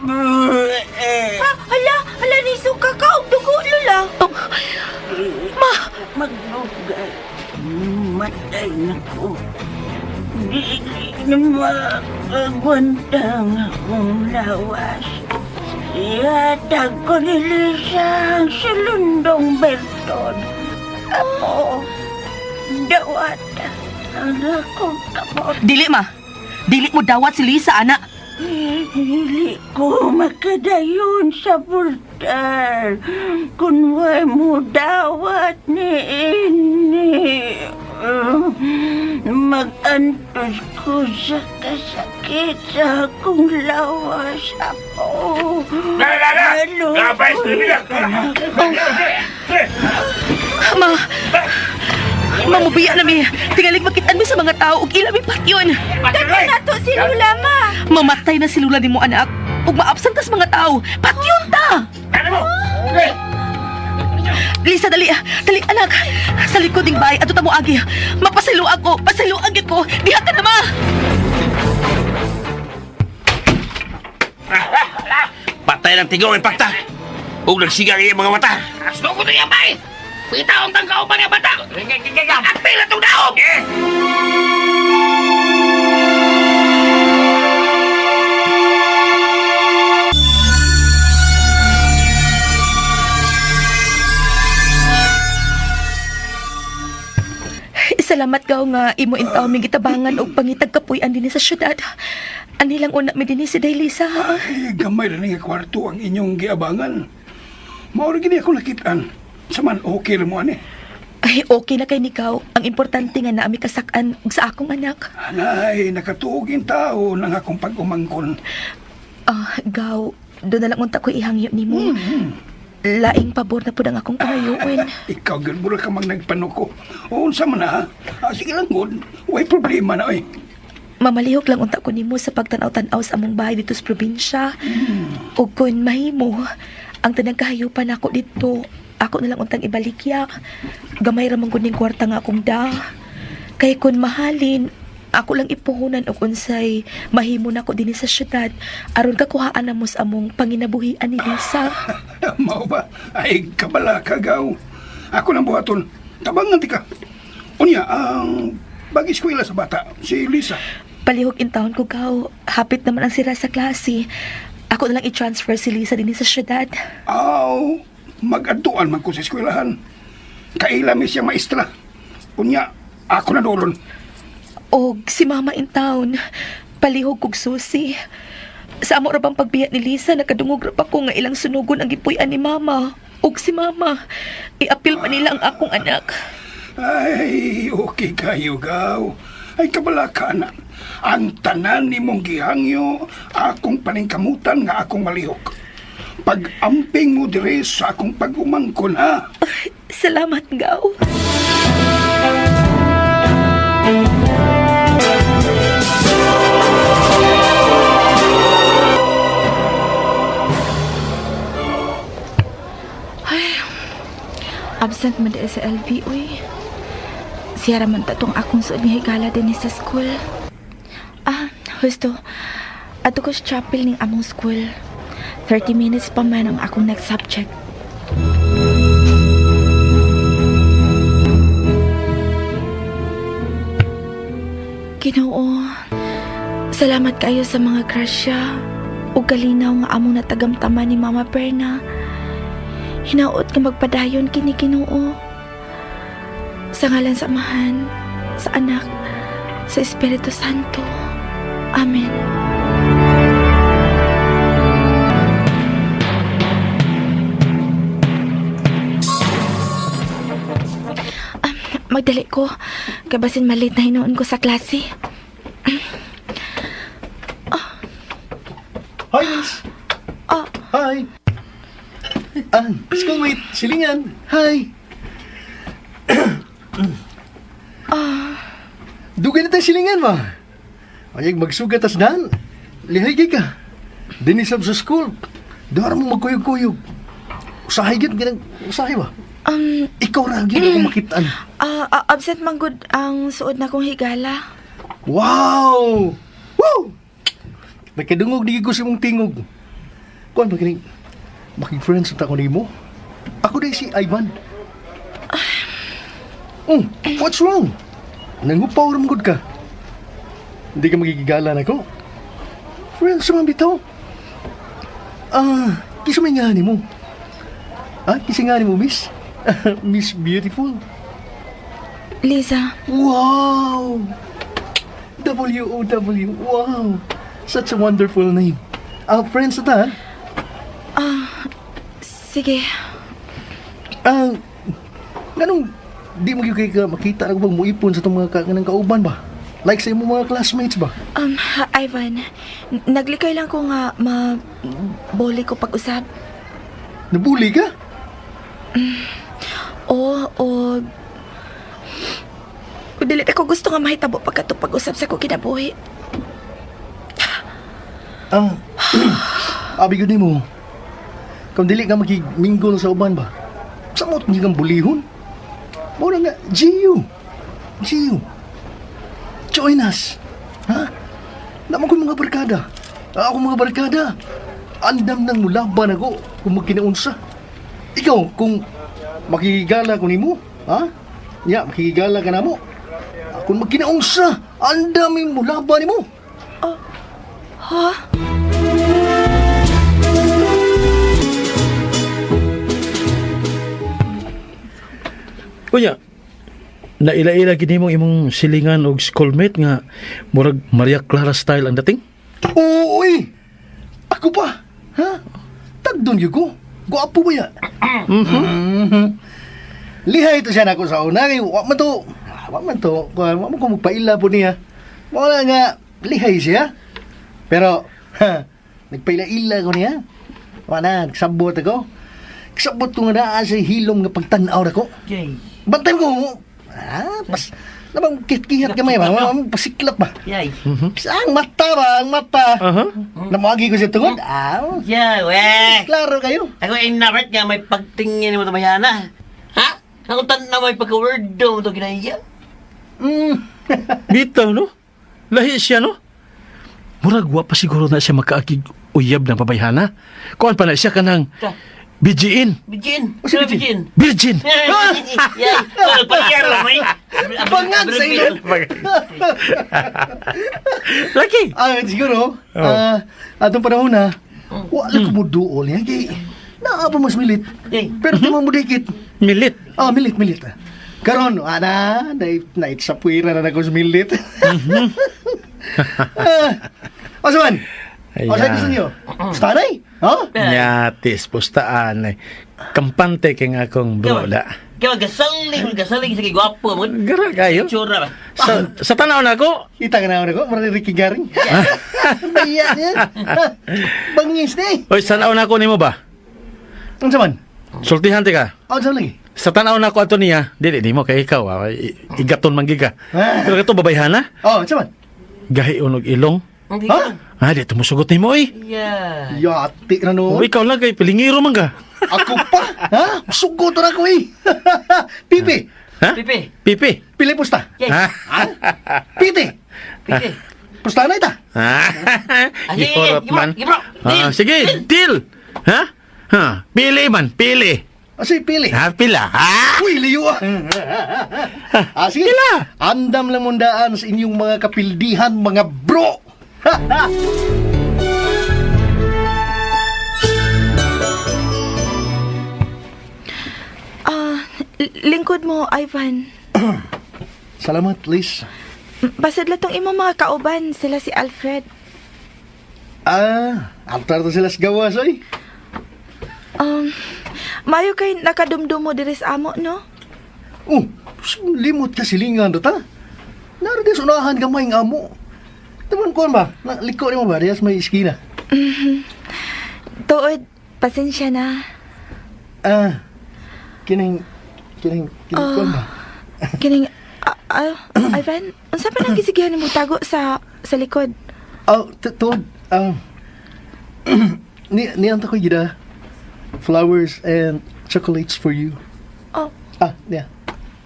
Speaker 4: Ha, hala, hala ni suka ka og dugo lula.
Speaker 6: Oh. Ma,
Speaker 5: Maglugay. Matay na ko. Dili na makagwanta ang akong lawas. Ihatag ko ni Lisa ang sulundong Berton. Ako, dawat ang akong kamot.
Speaker 6: dili ma. Dili mo dawat si Lisa ana.
Speaker 5: Dili ko makadayon sa portal. Kung way mo dawat ni ini. Magantos ko sa kasakit sa akong lawas ako.
Speaker 6: Ma. Mamubiya na mi. Tingalig makitaan mi sa mga tao ug ila mi patyon.
Speaker 4: Daghan na to si Lula ma.
Speaker 6: Mamatay na si Lula nimo anak. Ug maabsent tas mga tao. Patyon ta. Lisa, dali. Dali, anak. Sa likod ng bahay, ato ta mo agi. Mapasaylo ako. Pasaylo agi ko. Diha ka na, ma.
Speaker 10: Patay ng tigong impakta. Ug nagsigang iyang mga mata.
Speaker 3: Asno ko niya bay. Pitaon tang kauban nga bata. Apil atong daog.
Speaker 10: Eh!
Speaker 6: Salamat gaw nga imo intaw mi gitabangan og pangitag kapuy-an dinhi sa syudad. Ani lang una mi dinhi si Day Lisa. ha?
Speaker 9: Ay, gamay ra ni nga kwarto ang inyong giabangan. Mao ra gini ako nakitaan. Saman okay ra mo ani.
Speaker 6: Ay, okay na kay nikaw. Ang importante nga naami kasak-an ug sa akong anak.
Speaker 9: Anay, nakatuogin tao ng akong pag-umangkon.
Speaker 6: Ah, gaw, doon na lang unta ko ihangyo nimo. Laing pabor na pud ang akong pangayuon.
Speaker 9: Ikaw, gyud mura ka mang nagpanuko. O, unsa man ha? Ah, sige lang, good. Way problema na, oy.
Speaker 6: Mamalihok lang unta ko nimo sa pagtan-aw-tan-aw sa among bahay dito sa probinsya. Ug kun mahimo, ang tanang kahayupan nako dito, ako na lang untang ibalikya. Gamay ra man gud ning kwarta nga akong da. Kay kun mahalin, ako lang ipuhunan og unsay mahimo nako dinhi sa syudad aron kakuhaan na mo sa among panginabuhian ni Lisa.
Speaker 9: Mao ba? Ay, kabala ka, gaw. Ako nang buhaton. Tabangan ti ka. Unya, ang bag-eskwela sa bata, si Lisa.
Speaker 6: Palihog in town ko gaw. Hapit naman ang sira sa klase. Ako na lang i-transfer si Lisa dinhi sa syudad.
Speaker 9: Aw, mag-adtuan man ko sa eskwelahan. Kaila mi siya maestra. Unya, ako na dolon.
Speaker 6: Og si Mama in town. Palihog kog susi. Sa amo ra bang pagbiya ni Lisa, nakadungog ra pa ko nga ilang sunugon ang gipuy-an ni Mama. Og si Mama, iapil pa nila ang akong anak.
Speaker 9: Ay, okay kayo, gaw. Ay, kabala ka na. Ang tanan ni mong gihangyo, akong paningkamutan nga akong malihok. Pag-amping mo dire sa akong pag-umangkon, ha?
Speaker 6: Salamat, Gaw.
Speaker 4: Absent man di sa LV uy. Siya ra man ta tong akong suod nga higala dinhi sa school. Ah, husto. Ato ko sa chapel ning among school. 30 minutes pa man ang akong next subject. Ginoo, salamat kayo sa mga grasya ug kalinaw nga among natagamtaman ni Mama Berna. Hinaot nga magpadayon kini Ginoo. Sa ngalan sa Amahan, sa Anak, sa Espiritu Santo. Amen. Dali ko. Kay basin malit na hinuon ko sa klase.
Speaker 7: Hi, miss.
Speaker 4: Oh.
Speaker 7: Hi. Ah, schoolmate, silingan. Hi. Dugay na tayo silingan ba? Ayag magsugat tas dan. Lihay kay ka. Dinisab sa school. Dara mo magkuyog-kuyog. Usahay gid ginang usahay ba? Ikaw ra gyud ako makitaan.
Speaker 4: Absent man gud ang suod na kong higala.
Speaker 7: Wow! Woo! Nakadungog di ko sa imong tingog. Kuan ba kining makig-friends ta ko nimo? Ako day si Ivan. Oh, what's wrong? Nangupaw ra man gud ka. Hindi ka magigigala nako. Friends man bitaw. Ah, kisa may nga nimo. Ah, kisa nga nimo, miss? Miss Beautiful.
Speaker 4: Liza.
Speaker 7: Wow! W-O-W. Wow! Such a wonderful name. Ah, friends na ta, ha?
Speaker 4: Ah, sige.
Speaker 7: Ah, ganong di mo gyud kay ka makita na ko bang muipon sa itong mga kanang kauban ba? Like sa imong mga classmates ba?
Speaker 4: Ivan, naglikay lang ko nga ma boli ko pag-usab.
Speaker 7: Nabuli ka?
Speaker 4: Oo, o Kung dili ako gusto nga mahitabo pagkato pag-usab sa ko kinabuhi.
Speaker 7: Ah, abi gyud nimo. Kung dili ka makigmingle sa uban ba? Samot ni kang bulihon. Mao na nga, GU. GU. Join us. Ha? Naman ko mga barkada. Ah, ako mga barkada. Andam nang mulaban ako kung magkinaunsa. Ikaw, kung makigala ko nimo, ha? Ya, makigala ka namo. Ah, kung magkinaunsa, andam yung mulaban nimo.
Speaker 4: Ha?
Speaker 11: Kuya, naila-ila gid nimo imong silingan og schoolmate nga murag Maria Clara style ang dating?
Speaker 7: Oo, uy! Ako pa! Ha? Tagdon yun ko. Gwapo ba ya? Mhm. Lihay ito siya na ako sa una. Kay, wa man to. Wa man to. Wa man ko magpaila po niya. Wala nga, lihay siya. Pero, ha, nagpaila-ila ko niya. Wala, nagsabot ako. Nagsabot ko nga naa sa hilom nga pagtanaw na ko.
Speaker 3: Yay.
Speaker 7: Bantay ko. Ah, pas, namang kihit-kihit kamay ba? Pasiklap ba?
Speaker 3: Yay.
Speaker 7: Ang mata ba? Ang mata.
Speaker 11: Aha.
Speaker 7: Namuagi ko siya tungod. Ah,
Speaker 3: Yeah, we.
Speaker 7: klaro kayo.
Speaker 3: Ako ay nabert nga may pagtingin mo tamayana. Ha? Ako tan na may pagka-word mo to ginaya.
Speaker 7: Mm.
Speaker 11: Bitaw no? Lahi siya no? Murag wa pa siguro na siya makaakig uyab ng babayhana. Kuan pa na siya kanang
Speaker 3: Ka.
Speaker 11: bijiin.
Speaker 3: Bijin.
Speaker 7: O, si Bijin?
Speaker 11: Virgin.
Speaker 3: Yay. Pagyaro mo eh.
Speaker 7: Bangag sa ilo.
Speaker 11: Laki.
Speaker 7: Ah, siguro, ah, atong panahon na, wala ko mo duol niya. Kay, naa pa mas milit.
Speaker 3: Yay.
Speaker 7: Pero tuma mo dikit.
Speaker 11: Milit.
Speaker 7: Ah, milit, milit. Karon, ana, nait sa puwira na nako sa milit. Ah, o, man? O, saan gusto niyo? Gusto Ha?
Speaker 11: Nyatis, pustaan eh. Kampante kay nga akong bro da.
Speaker 3: Kaya gasaling, gasaling sige gwapo mo.
Speaker 11: Gara kayo.
Speaker 3: Tsura ba?
Speaker 11: Sa tanaw na ako,
Speaker 7: Kita ka na ako, marang Ricky Garing. Baya niya. Bangis na eh.
Speaker 11: oy, sa tanaw na ako nimo ba?
Speaker 7: Ano sa man?
Speaker 11: Sultihan ti ka.
Speaker 7: Ano sa lagi?
Speaker 11: Sa tanaw na ako ato niya, dili nimo kay ikaw ah, igaton man gid ka.
Speaker 7: Ah.
Speaker 11: Pero kato babayhana,
Speaker 7: Oh, ano sa man?
Speaker 11: gahi unog ilong.
Speaker 7: Ha?
Speaker 11: Ah, di tumusugot nimo oy.
Speaker 3: Yeah.
Speaker 7: Yati na
Speaker 11: O
Speaker 7: noon.
Speaker 11: ikaw lang kay pilingiro man ka.
Speaker 7: Ako pa? Ha? Sugot na ako eh. Pipi,
Speaker 11: Ha?
Speaker 3: Pipi.
Speaker 11: Pipi.
Speaker 7: pili pusta.
Speaker 3: Yay.
Speaker 11: Ha?
Speaker 7: Piti,
Speaker 3: Pipi.
Speaker 7: pusta na ita.
Speaker 11: Ha?
Speaker 3: Ah, sige,
Speaker 11: Gihorot
Speaker 3: sige,
Speaker 11: man.
Speaker 3: sige, bro.
Speaker 11: Ah,
Speaker 3: Deal.
Speaker 11: sige, deal. Ha? Ha? Pili man, pili.
Speaker 7: Asi, pili.
Speaker 11: Ha, pila. Ha?
Speaker 7: Uy, liyo ah. Ah, sige.
Speaker 11: Pila.
Speaker 7: Andam lang mundaan sa inyong mga kapildihan, mga bro.
Speaker 4: Ah, lingkod mo, Ivan.
Speaker 7: Salamat, Liz.
Speaker 4: Basadla tong imong mga kauban, sila si Alfred.
Speaker 7: Ah, altar to sila sa gawas, oy.
Speaker 4: Mayo kay nakadumdumo diri sa amo, no?
Speaker 7: Oh, Limot ka silingan do ta. Naro di sa unahan gamay nga amo. Taman kuan ba? Na, liko nimo ba? Diya sa may iskina.
Speaker 4: Tuod, pasensya na.
Speaker 7: Ah, kining, kining, kining kuan ba?
Speaker 4: Kining, Ivan, unsa pa nang gisigihan nimo tago sa likod?
Speaker 7: Oh, tuod. Ni nianta ko gida. Flowers and chocolates for you.
Speaker 4: Oh,
Speaker 7: Ah, yeah.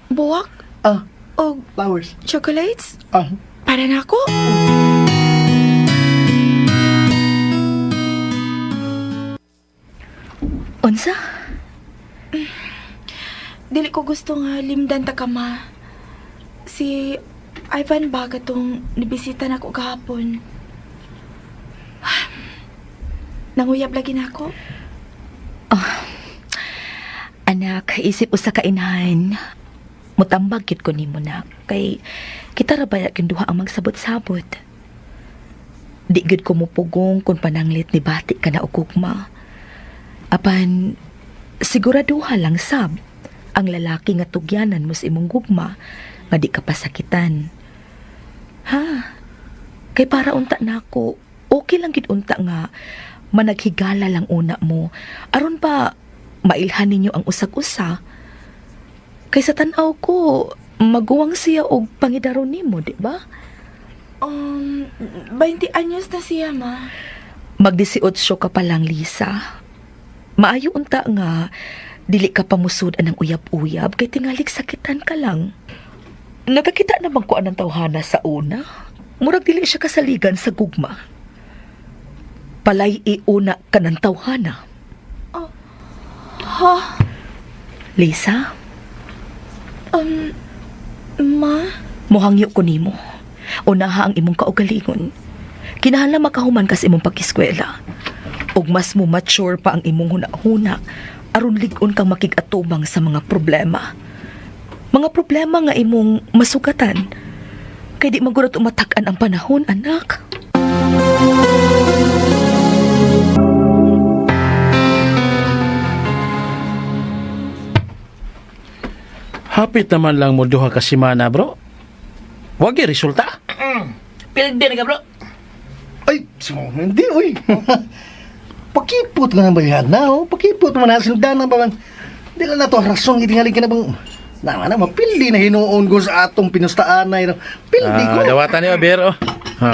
Speaker 4: buwak
Speaker 7: Ah,
Speaker 4: og
Speaker 7: flowers.
Speaker 4: chocolates?
Speaker 7: Ah,
Speaker 4: Para nako?
Speaker 6: Unsa?
Speaker 4: Dili ko gusto nga limdan ta ka, ma. Si Ivan ba katong nibisita nako gahapon? Nanguyab lagi nako.
Speaker 6: Anak, isip usa ka inahan. Mutambag gid ko nimo na kay kita ra ba gyud duha ang magsabot-sabot. Di gid ko mupugong kung pananglit ni bati ka na og gugma. Apan siguraduha lang sab ang lalaki nga tugyanan mo sa imong gugma nga di ka pasakitan. Ha? Kay para unta nako, okay lang gid unta nga managhigala lang una mo aron pa mailhan ninyo ang usag-usa. Kay sa tan-aw ko, maguwang siya og pangidaron nimo, di ba?
Speaker 4: 20 anyos na siya, ma.
Speaker 6: Mag-18 ka pa lang, Lisa. Maayo unta nga dili ka pamusud anang uyab-uyab kay tingalik sakitan ka lang. Nakakita naman ko anang tawhana sa una. Murag dili siya kasaligan sa gugma. Palay iuna ka ng tawhana.
Speaker 4: Ha?
Speaker 6: Lisa,
Speaker 4: Ma?
Speaker 6: Muhangyo ko nimo. Unaha ang imong kaugalingon. Kinahanglan makahuman ka sa imong pag-eskwela. Ug mas mo mature pa ang imong hunahuna aron lig-on kang makig-atubang sa mga problema. Mga problema nga imong masugatan. Kay di magurot umatak-an ang panahon, anak.
Speaker 11: Hapit naman lang mo duha ka semana, bro. Wagi resulta.
Speaker 3: Pildi na ka, bro.
Speaker 7: Ay, so, hindi, uy. Pakipot ka na ba yan na, oh? Pakipot man na, sinugdan na ba man. Di lang na to, rason, itingaling ka na bang... Na, na, mapildi na hinuon ko sa atong pinustaan na ino. Pildi ko.
Speaker 11: Ah, dawatan niyo, beer, oh. Ha.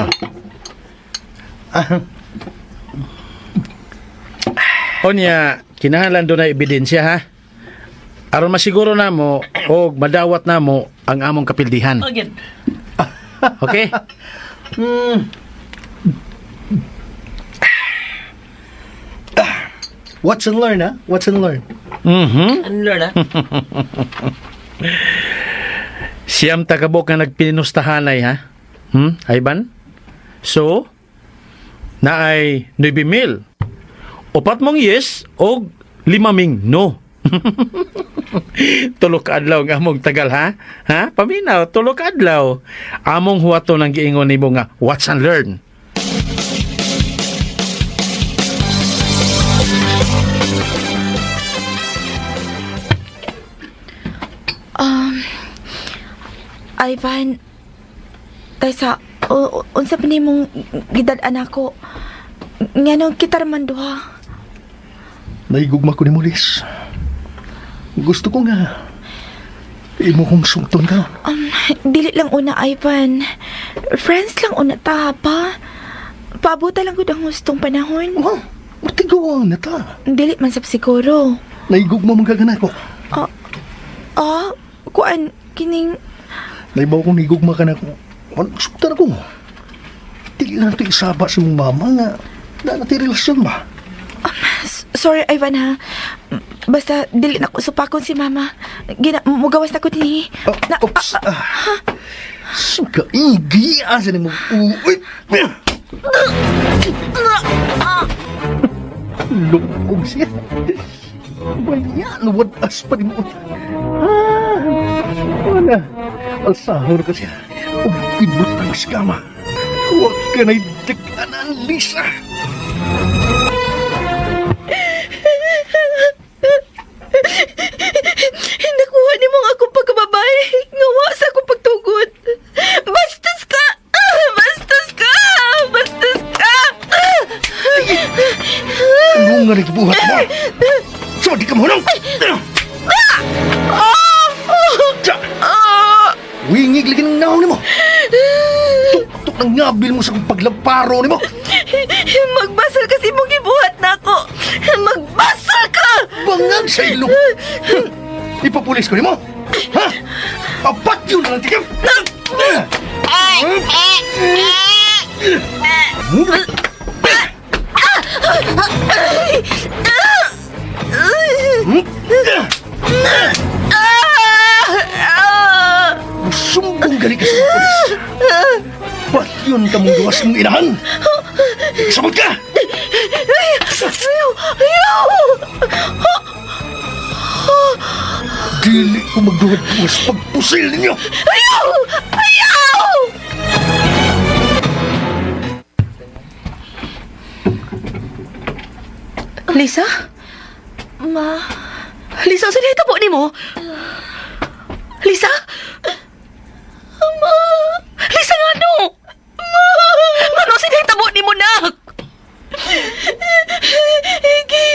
Speaker 11: Onya, kinahanglan doon na ebidensya, ha? Aron masiguro namo og madawat namo ang among kapildihan.
Speaker 3: Again.
Speaker 11: Okay?
Speaker 7: Watch and learn, ha? Watch and learn.
Speaker 11: Mhm.
Speaker 3: Ano learn, ha?
Speaker 11: Siyam tagabok nga nagpinustahanay, ha? Hmm? Ivan? So, naay 9,000. Upat mong yes og lima ming no. Tulo ka adlaw ang among tagal, ha? Ha? Paminaw, tulo ka adlaw. Among huwato ng giingon nimo nga watch and learn.
Speaker 4: Ivan, taysa, unsa pa nimong gidad-an ako? Nganong kita raman duha?
Speaker 7: Naigugma ko ni Mulis. Gusto ko nga. Imo kong sugton ka.
Speaker 4: Dili lang una, Ivan. Friends lang una ta, pa. Paabuta lang gud ang hustong panahon.
Speaker 7: Ma, matigaw na ta.
Speaker 4: Dili man sab siguro.
Speaker 7: Naigugma mong gagana ko.
Speaker 4: Ah, kuan, kining.
Speaker 7: Naibaw kong naigugma ka na ko. Sugtan ako. Dili lang ito isaba sa mong mama nga. Na natin relasyon ba?
Speaker 4: Sorry, Ivan, ha. Basta, dili na ko supakon si mama. Gina, mugawas na ko dinhi.
Speaker 7: Oh,
Speaker 4: Na,
Speaker 7: oops. Ah. Suka, igi, asa ni mo. Uy. Lukog siya. Bayan, wadas pa ni mo. Ah, wala. Alsahon ka siya. Ug ibutang sa kama. Huwag ka na'y daganan, Lisa.
Speaker 4: Nakuha ni mo nga akong pagkababae.
Speaker 7: Kamahunungan ang gibuhat mo. So, di ka mahunong! Tsa! Wingig lagi ng naong nimo. Tuk-tuk ng ngabil mo sa kong paglamparo nimo.
Speaker 4: Magbasol kasi mong gibuhat na ako. Magbasol ka!
Speaker 7: Bangag sa ilong. Ipapulis ko nimo. Ha? Apat yun na lang tikim. Sumbong gali ka sa pulis. Patyon ka mong gawas mong inahan. Sabot ka!
Speaker 4: Ayaw! Ayaw!
Speaker 7: Dili ko magduhat-duwas pagpusil ninyo.
Speaker 4: Ayaw! Ayaw!
Speaker 6: Lisa?
Speaker 4: Ma,
Speaker 6: Lisa, sa nahitabo nimo? Lisa? Ma! Lisa, nga no? Ma! Ngano sa nahitabo nimo, nak?
Speaker 4: gi...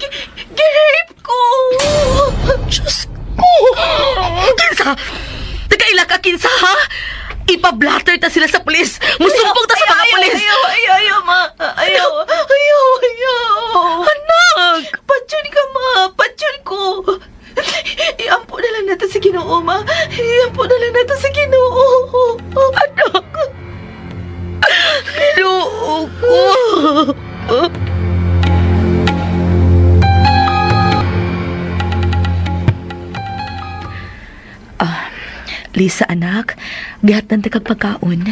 Speaker 4: gi... Girape ko!
Speaker 6: Diyos ko! Kinsa? Nagkaila ka, kinsa, ha? Ipa-blatter ta sila sa pulis. Musumbong ta sa mga pulis.
Speaker 4: Ayaw, ayaw, ayaw, ma. Ayaw, ayaw, ayaw.
Speaker 6: Anak!
Speaker 4: Patsyon ka, ma. Patsyon ko. Iampo na lang natin sa Ginoo, ma. Iampo na lang natin sa Ginoo.
Speaker 6: Anak! Ginoo ko! Ah, Lisa, anak, gihatan ta kag pagkaon.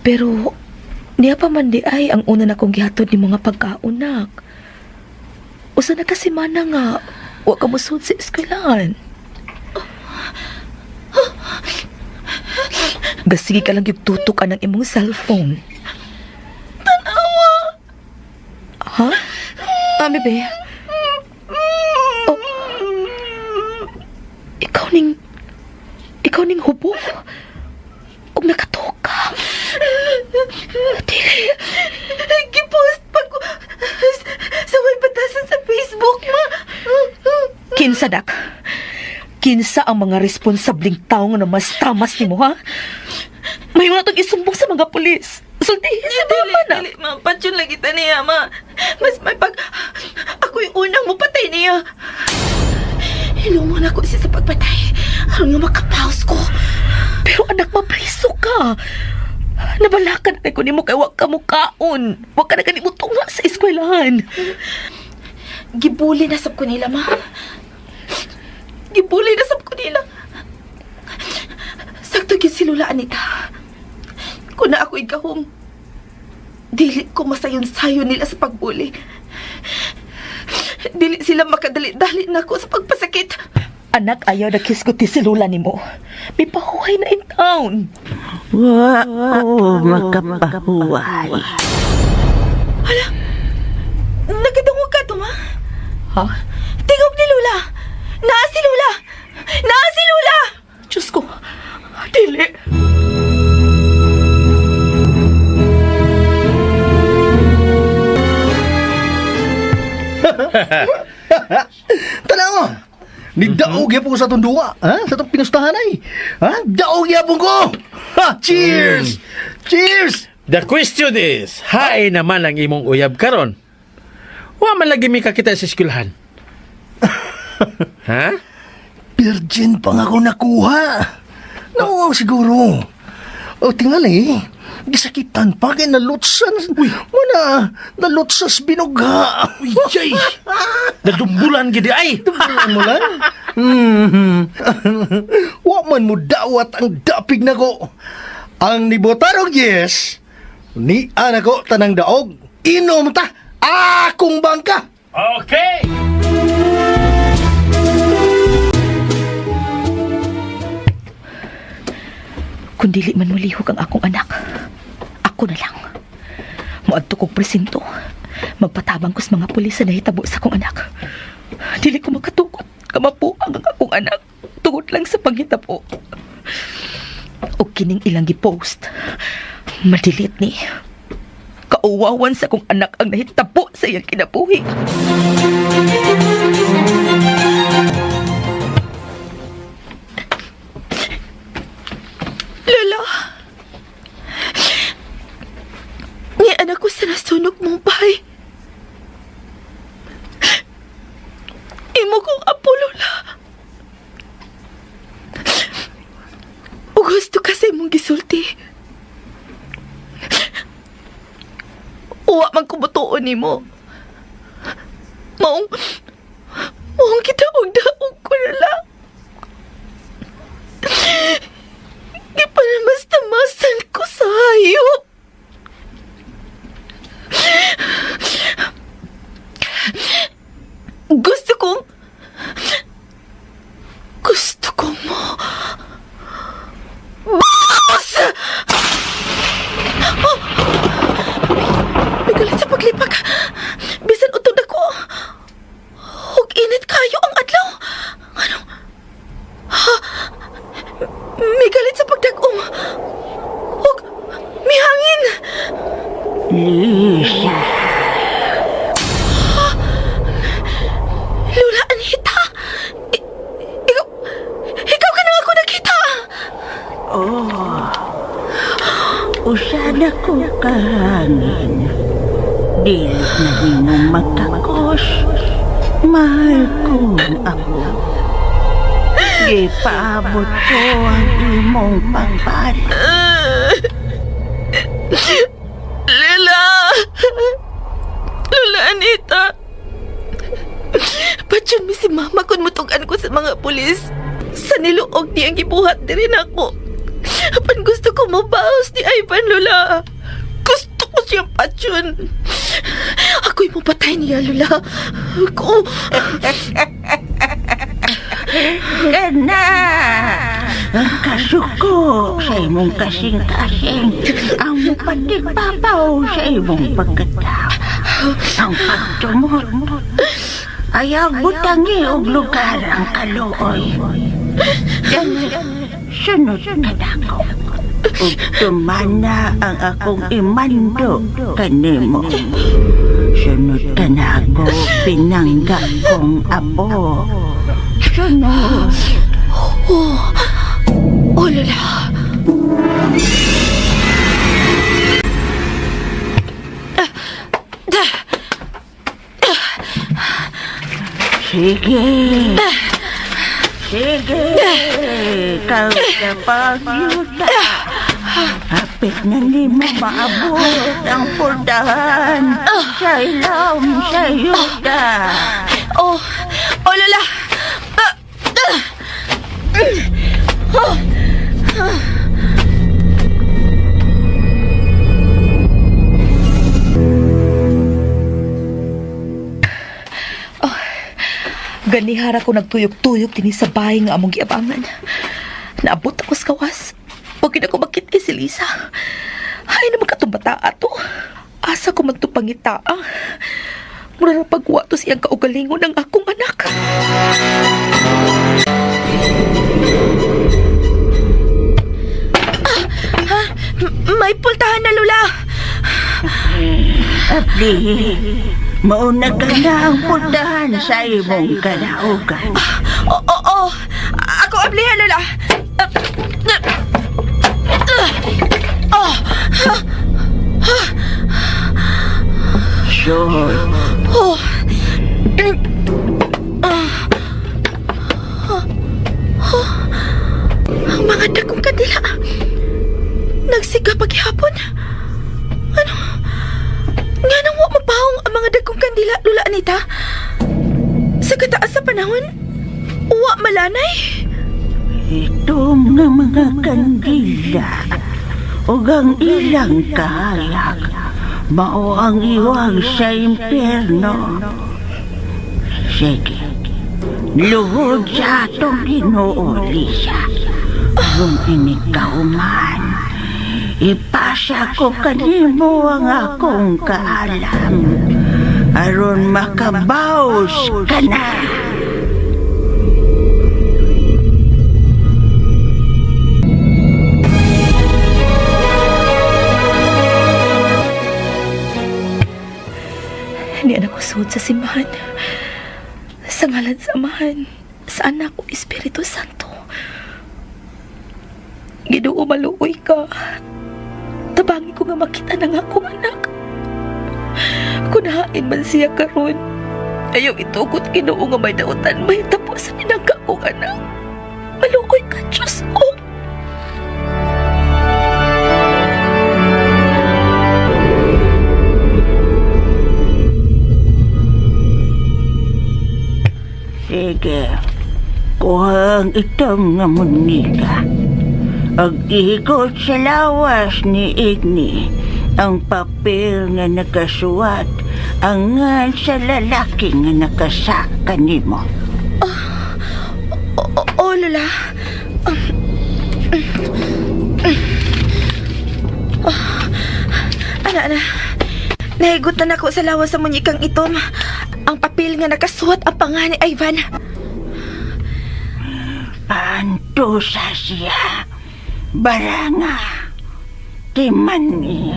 Speaker 6: Pero, niya pa man di ay ang una na kong gihatod ni mga pagkaon, nak. Usa na kasi mana nga, wa ka mosud sa eskwelahan. Gasige ka lang yung tutok anang imong cellphone. Tanawa! Ha? Ah, bebe. Oh. Ikaw ning... Ikaw ning hubo. Ug nakatuok ka. Dili.
Speaker 4: Gipost pa ko sa way batasan sa Facebook, ma.
Speaker 6: Kinsa, dak? Kinsa ang mga responsabling tao nga namas tamas nimo, ha? May mga itong isumbong sa mga pulis. Sultihin sa mama na.
Speaker 4: Dili, ma. Patsyon lang kita niya, ma. Mas may pag... Ako yung unang mupatay niya. Hilumon ako siya sa pagpatay. Aron nga makapaus ko.
Speaker 6: Pero anak, mapriso ka. Nabalakan kay ko nimo kay wa ka mukaon. Wa ka na gani mo tunga sa eskwelahan.
Speaker 4: Gibuli na sab ko nila, ma. Gibuli na sab ko nila. Sakto gyud si Lola Anita. Kuna ako igahom. Dili ko masayon-sayon nila sa pagbuli. Dili sila makadali-dali na ako sa pagpasakit.
Speaker 6: Anak, ayaw na kisguti si Lola nimo. May pahuhay na in town.
Speaker 5: Wa ko makapahuway.
Speaker 4: Nakadungog ka to, ma?
Speaker 6: Ha?
Speaker 4: Tingog ni Lola! Naa si Lola! Naa si Lola!
Speaker 6: Diyos ko. Dili.
Speaker 7: Tanawa! Ni daog yapon ko sa atong duwa, ha? Sa atong pinustahan ay. Ha? Daog yapon ko! Ha! Cheers! Cheers!
Speaker 11: The question is, hain naman ang imong uyab karon. Wa man lagi mi kakita sa eskwelahan. Ha?
Speaker 7: Virgin pa nga ako nakuha. Nauwaw siguro. O tingali, gisakitan pa kay nalutsan. Uy, muna, nalutsas binugha.
Speaker 11: Uy, jay. Nadumbulan gid ay.
Speaker 7: Dumbulan mo lang. Wa man mo dawat ang dapig nako. Ang nibotarog yes, ni ana ko tanang daog. Inom ta, akong bangka.
Speaker 11: Okay.
Speaker 6: Kung dili man mulihok ang akong anak, ako na lang. Moadto kog presinto. Magpatabang ko sa mga pulis sa nahitabo sa akong anak. Dili ko makatugot. Kamapuang ang akong anak. Tungod lang sa panghitabo. O kining ilang gipost. Madilit ni. Kauwawan sa akong anak ang nahitabo sa iyang kinabuhi.
Speaker 4: Lola! Ni anak ko sa nasunog mong bahay. Imo kong apo, Lola. O gusto ka sa imong gisulti. Uwa man kubutuon nimo. Maong, maong kita og daog ko, Lola. Gipanamastamasan ko sa hayop. Gusto kong... Gusto ko mo... Boss! Oh! May galit sa paglipak. Bisan utod ako. Ug init kayo ang adlaw. Ano? Ha? May galit sa pagdag-om. Ug mihangin.
Speaker 5: Lisa.
Speaker 4: Lola Anita! Ikaw, ikaw ka na ako nakita!
Speaker 5: Oh. Usana ko kahangin. Dili na nimo makakos. Mahal kong apo. Gipaabot ko ang imong pagpal.
Speaker 4: Lola! Lola Anita! Patyon mi si Mama kung mutugan ko sa mga pulis. Sa niluog niyang gibuhat din ako. Apan gusto ko mabaos ni Ivan, Lola. Gusto ko siyang patyon. Ako'y mapatay niya, Lola. Ako.
Speaker 5: Kana! Ang kasuko sa imong kasing-kasing. Ang patigpapaw sa imong pagkatao. Ang pagtumot. Ayaw butangi og lugar ang kaluoy. Dali, sunod ka nako. Ug tumana ang akong imando kanimo. Sunod ka nako, pinangga kong apo. Sunod.
Speaker 4: Oh, oh Lola.
Speaker 5: Sige. Sige. Ikaw sa pagyuta. Hapit na nimo maabot ang pultahan sa ilawom sa yuta.
Speaker 4: Oh, oh Lola. Ah, ah. Mm. Oh. Ah.
Speaker 6: Ganihara ko nagtuyok-tuyok dinhi sa bahay nga among giabangan. Naabot ako sa kawas. Huwag na ko makit si Lisa. Hay na magkatong bata ato. Asa ko man to pangita. Mura na pagwa to siyang kaugalingon ng akong anak.
Speaker 4: May pultahan na, Lola.
Speaker 5: Abli, mauna ka na ang pultahan sa imong kadaugan.
Speaker 4: Oo, oh, oo. Ako ablihan, Lola. Ah, ah, ah. Oh,
Speaker 5: Sure.
Speaker 4: oh. Mm. Ah. Ah. Ah. Ang mga dagkong kandila. Nagsiga paghihapon. Ano? Nga nang wa mapahong ang mga dagkong kandila, Lola Anita? Sa kataas sa panahon, wa malanay.
Speaker 5: Itom nga mga kandila ug ang ilang kahayag mao ang iwag sa impyerno. Sige, luhod sa atong Ginoo, Lisa. Kung inikauman, ipasa ko kanimo ang akong kaalam. Aron makabaos ka na.
Speaker 6: Niya na ko suod sa simbahan. Sa ngalan sa Amahan, sa Anak ug Espiritu Santo. Ginoo, maluoy ka. Tabangi ko nga makita na nga akong anak. Kunahain man siya karon. Ayaw itukot Ginoo nga may dautan may tapos sa pinangga kong anak. Maluoy ka, Diyos ko.
Speaker 5: Sige. Kuha ang itong nga munika. Ag ihigot sa lawas ni Igni ang papel nga nakasuwat ang ngan sa lalaki nga nakasaka nimo.
Speaker 4: Oo, Lola. Ana, ana. Nahigot na nako sa lawas sa munyikang itom. Ang papel nga nakasuwat ang pangan ni Ivan.
Speaker 5: Pantusa siya. Baranga. Timan ni.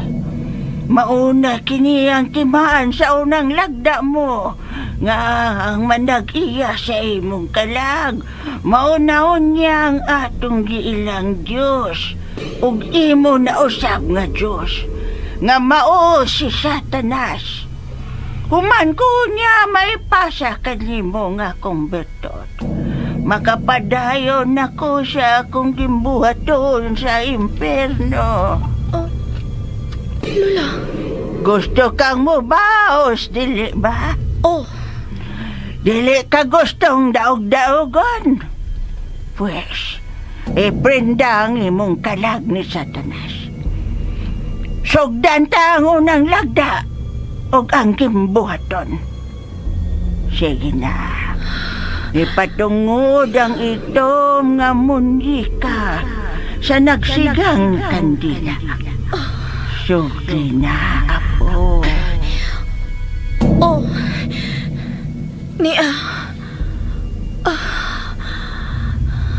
Speaker 5: Mauna kini ang timaan sa unang lagda mo. Nga ang manag-iya sa imong kalag. Maunaon niya ang atong giilang Diyos. Ug imo na usab nga Diyos. Nga mao si Satanas. Human ko niya maipasa kanimo nga akong bertot. Makapadayon ako sa akong gimbuhaton sa impierno.
Speaker 4: Lola.
Speaker 5: Gusto kang mubaos, dili ba?
Speaker 4: Oh.
Speaker 5: Dili ka gustong daog-daogon. Pwes, iprinda ang imong kalag ni Satanas. Sugdan ta ang unang lagda ug ang gimbuhaton. Sige na. Ipatungod ang itom nga munyika sa nagsigang kandila. Sugdi na, apo.
Speaker 4: Oh. Nia.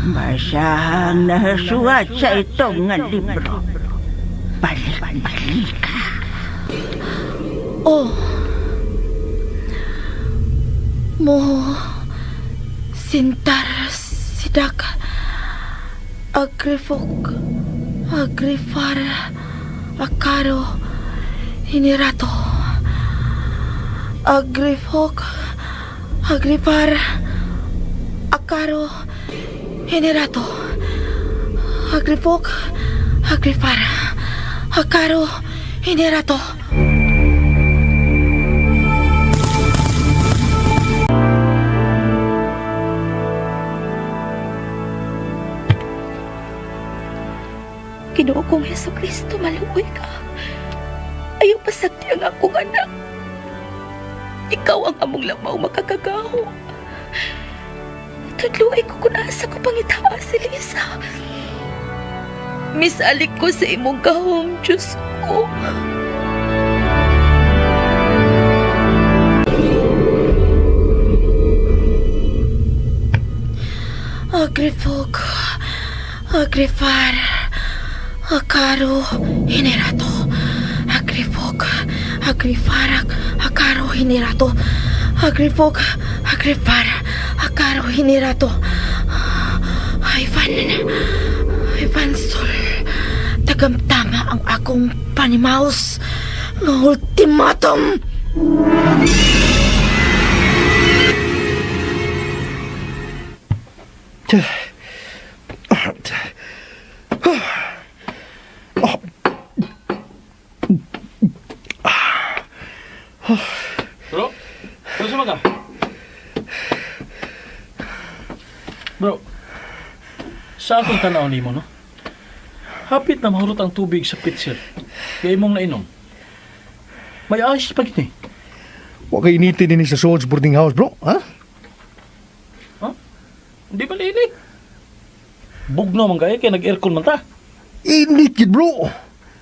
Speaker 5: Basahang nahasuat sa itong nga libro. Balik-balik ka.
Speaker 4: Oh. Mo. Sintar sidak. Agrifok. Agrifar. Akaro. Hinirato. Agrifok. Agrifar. Akaro. Hinirato. Agrifok. Agrifar. Akaro. Hinirato.
Speaker 6: Ginoo kong Heso Kristo, maluoy ka. Ayaw pasagdi ang akong anak. Ikaw ang among lamaw makakagaho. Tudluay ko kung asa ko pangitaa si Lisa. Misalik ko sa imong gahom, Diyos ko.
Speaker 4: Agrifok, agrifar, akaro, hinerato. Agrifok, agrifar, akaro, hinerato. Agrifok, agrifar, akaro, hinerato. Ivan, Ivan Sol, tagamtama ang akong panimaus nga ultimatum.
Speaker 11: Bro, ano sa ka? Bro, sa akong tanaw nimo, no? Hapit na mahurot ang tubig sa pitsil. Kaya imong nainom. May ayos pa gini.
Speaker 7: Wa kay initin din sa Swords boarding house, bro. Ha?
Speaker 11: Ha? Hindi ba init? Bugno man kaya kay nag-aircon man ta.
Speaker 7: Init gid, bro.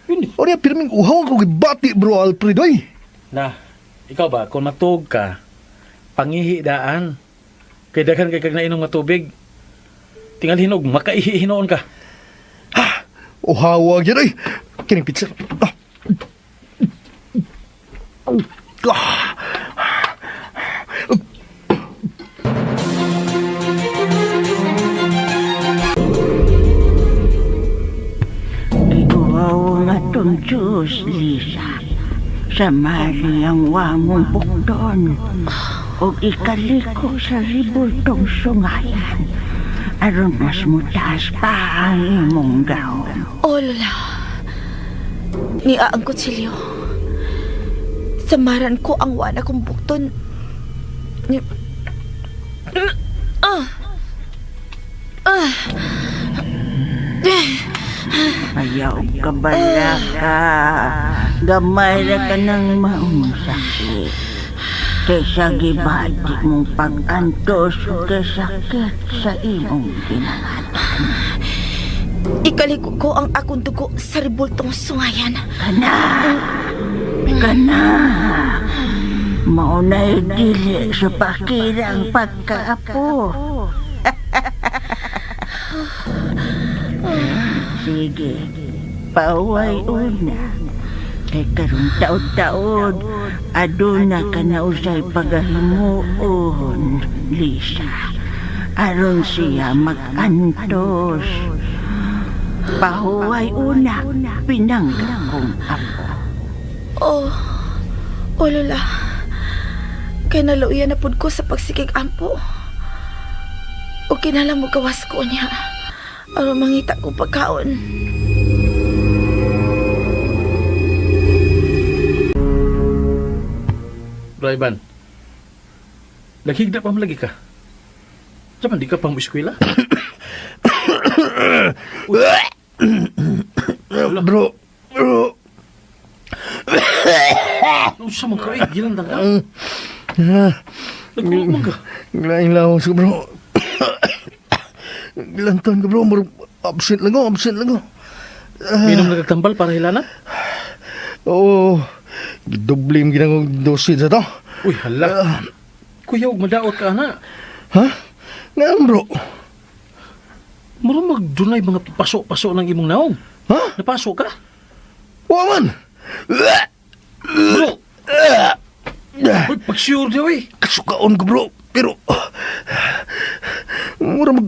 Speaker 11: Init.
Speaker 7: O niya, pirming uhaw ko gibati, bro, Alfred, oy.
Speaker 11: Na, ikaw ba, kung matug ka, pangihi daan. Kay daghan kay kag nainom nga tubig. Tingal hinog, makaihi hinoon ka.
Speaker 7: Uhaw gid, oy. Kining pizza. Ah. Ah.
Speaker 5: atong Diyos, Lisa. Sa Mariang wamong bukton o ikaliko sa ribultong sungayan aron mas mutaas pa ang imong gahom.
Speaker 4: Oh, Lola. Niya ang kutsilyo. Samaran ko ang wana kong bukton. Ah. Ah.
Speaker 5: Ayaw ka bala ka. Gamay ra ka ng maong sakit. Kaysa gibati mong pag-antos o kay sakit sa imong ginangatan.
Speaker 4: Ikaliko ko ang akong dugo sa ribultong sungayan.
Speaker 5: Kana! Kana! Mauna'y dili sa pakirang pagkaapo. Sige, paway una. Kay karong taod-taod, aduna ka na usay pagahimuon, Lisa. Aron siya mag-antos. Pahuway una, pinangga kong apo.
Speaker 4: Oh, oh Lola. Kay naluya na pud ko sa pagsigig ampo. O kinala mo gawas ko niya. Aron mangita ko pagkaon.
Speaker 11: Bro Ivan, naghigda pa man lagi ka. Sa man, di ka pa mo eskwela?
Speaker 7: Bro, bro.
Speaker 11: Unsa man ka, eh, gilandang ka. Nagkulog man ka.
Speaker 7: Laing lawas ko, bro. Gilantan ko, bro. Murag absent lang ko, absent lang ko.
Speaker 11: Minom na kag tambal para hilana?
Speaker 7: Oo. Gidoble yung ginangong dosage sa to.
Speaker 11: Uy, hala. Kuya, huwag madaot ka, ana.
Speaker 7: Ha? Nga, bro.
Speaker 11: Mura magdunay mga paso-paso ng imong naong.
Speaker 7: Ha?
Speaker 11: Napaso ka?
Speaker 7: Wa man.
Speaker 11: Bro! Uy, pag-sure daw eh.
Speaker 7: Kasukaon ko, bro. Pero, mura mag,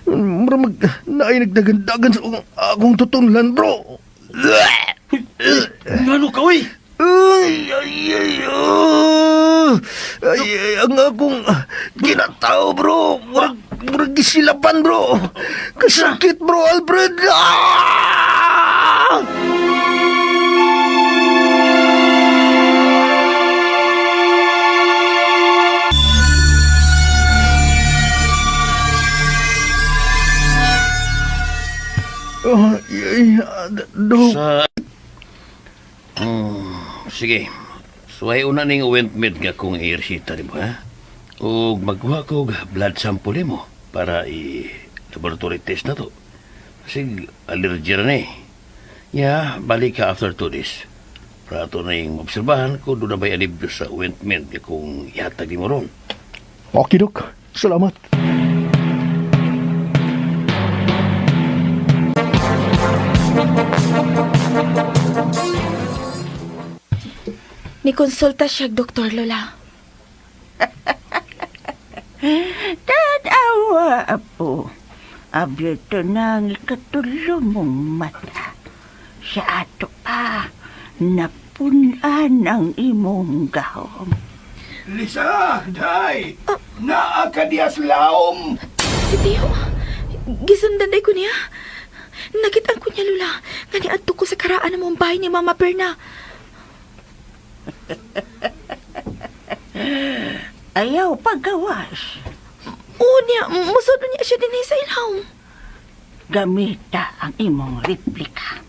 Speaker 7: mura mag, naay nagdagandagan sa akong, akong tutunlan, bro.
Speaker 11: Ngano ka, uy?
Speaker 7: Ay, ay, ay, oh. Ay, ay, ang akong ginatao, bro. Murag, murag gisilapan, bro. Kasakit, bro, Alfred. Ah! Oh, ay, ay, do.
Speaker 10: Sa... Sige. Suway una ning ointment nga kung i-resita nimo, ha? Ug magkuha ko og blood sample nimo para i-laboratory test na to. Kasi allergy ra na eh. Ya, balik ka after 2 days. Para ato na yung obserbahan kung doon na ba'y alibyo sa ointment nga kung ihatag nimo ron.
Speaker 7: Okay, Dok. Salamat.
Speaker 4: Ni konsulta siya Doktor Lola.
Speaker 5: Tadawa, apo. Abyoto na ang ikatulo mong mata. Sa ato pa, napunan ang imong gahom.
Speaker 9: Lisa, day! Naa ka diya sa laom!
Speaker 4: Si Tio, gisundan day ko niya. Nakitaan ko niya, Lola. Nga niadto ko sa karaan ng mong bahay ni Mama Berna.
Speaker 5: Ayaw pagawas.
Speaker 4: Oo niya, musunod niya siya din sa ilawom.
Speaker 5: Gamita ang imong replika.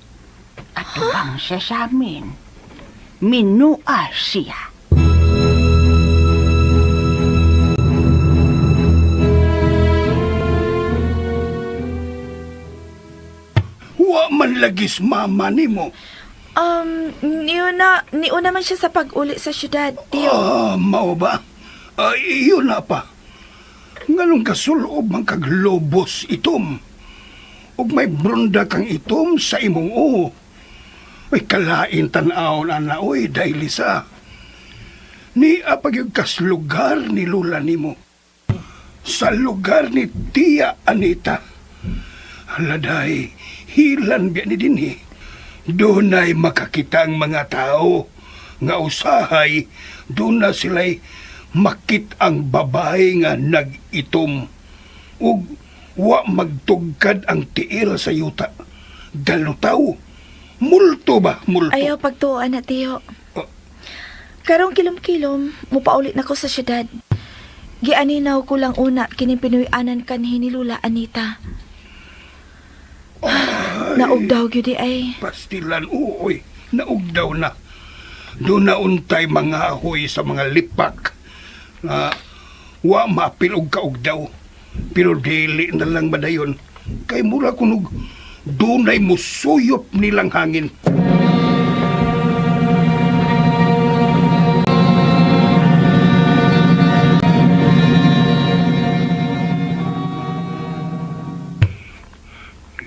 Speaker 5: At bang siya sa amin. Minua siya.
Speaker 9: Wa man lagis mama nimo.
Speaker 4: Niuna man siya sa pag-uli sa syudad, Tio.
Speaker 9: Ah, mao ba? Ay, iyon na pa. Nganong kasulob man kag lobos itom. Ug may brunda kang itom sa imong uho. Uy, kalain tan-awon ana, oy, dahil Lisa. Ni apag kas lugar ni lula nimo. Sa lugar ni Tia Anita. Haladay, hilan biya ni dinhi. Dunay makakita ang mga tao nga usahay doon na sila'y makit ang babae nga nag-itom ug wa magtugkad ang tiil sa yuta. Galutaw. Multo ba? Multo.
Speaker 4: Ayaw pagtuoan na, tiyo. Karong kilom-kilom, mupaulit na ko sa syudad. Gianinaw ko lang una kining Pinoy-anan kanhi ni Lula Anita. Naugdaw gyud di ay.
Speaker 9: Pastilan, uoy. Naugdaw na. Doon na untay mga ahoy sa mga lipak. Na wa maapil og kaugdaw. Pero dili na lang madayon. Kay mura kunog dunay musuyop nilang hangin.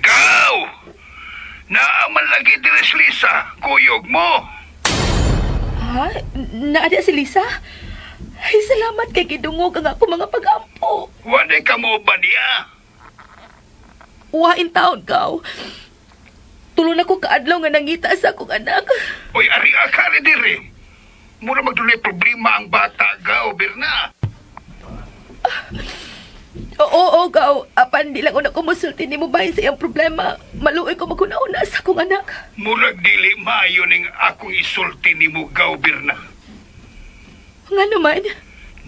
Speaker 9: Gaw! Naaman lagi diri si Lisa, kuyog mo.
Speaker 6: Ha? Naadi si Lisa? Ay, salamat kay gidungog ang ako mga pag-ampo.
Speaker 9: Wala ka mo ba niya?
Speaker 6: Wain taon, Gaw. Tulo na ko kaadlaw nga nangita sa akong anak.
Speaker 9: Oy, ari akari diri. Mura magdunay problema ang bata, gaw, Birna.
Speaker 6: Oo, oo, Gaw. Apan, di lang una ko musulti ni mo bahin sa iyang problema. Maluoy ko maguna-una sa akong anak.
Speaker 9: Murag dili maayo ning akong isulti nimo, gaw, Birna.
Speaker 6: Nga naman.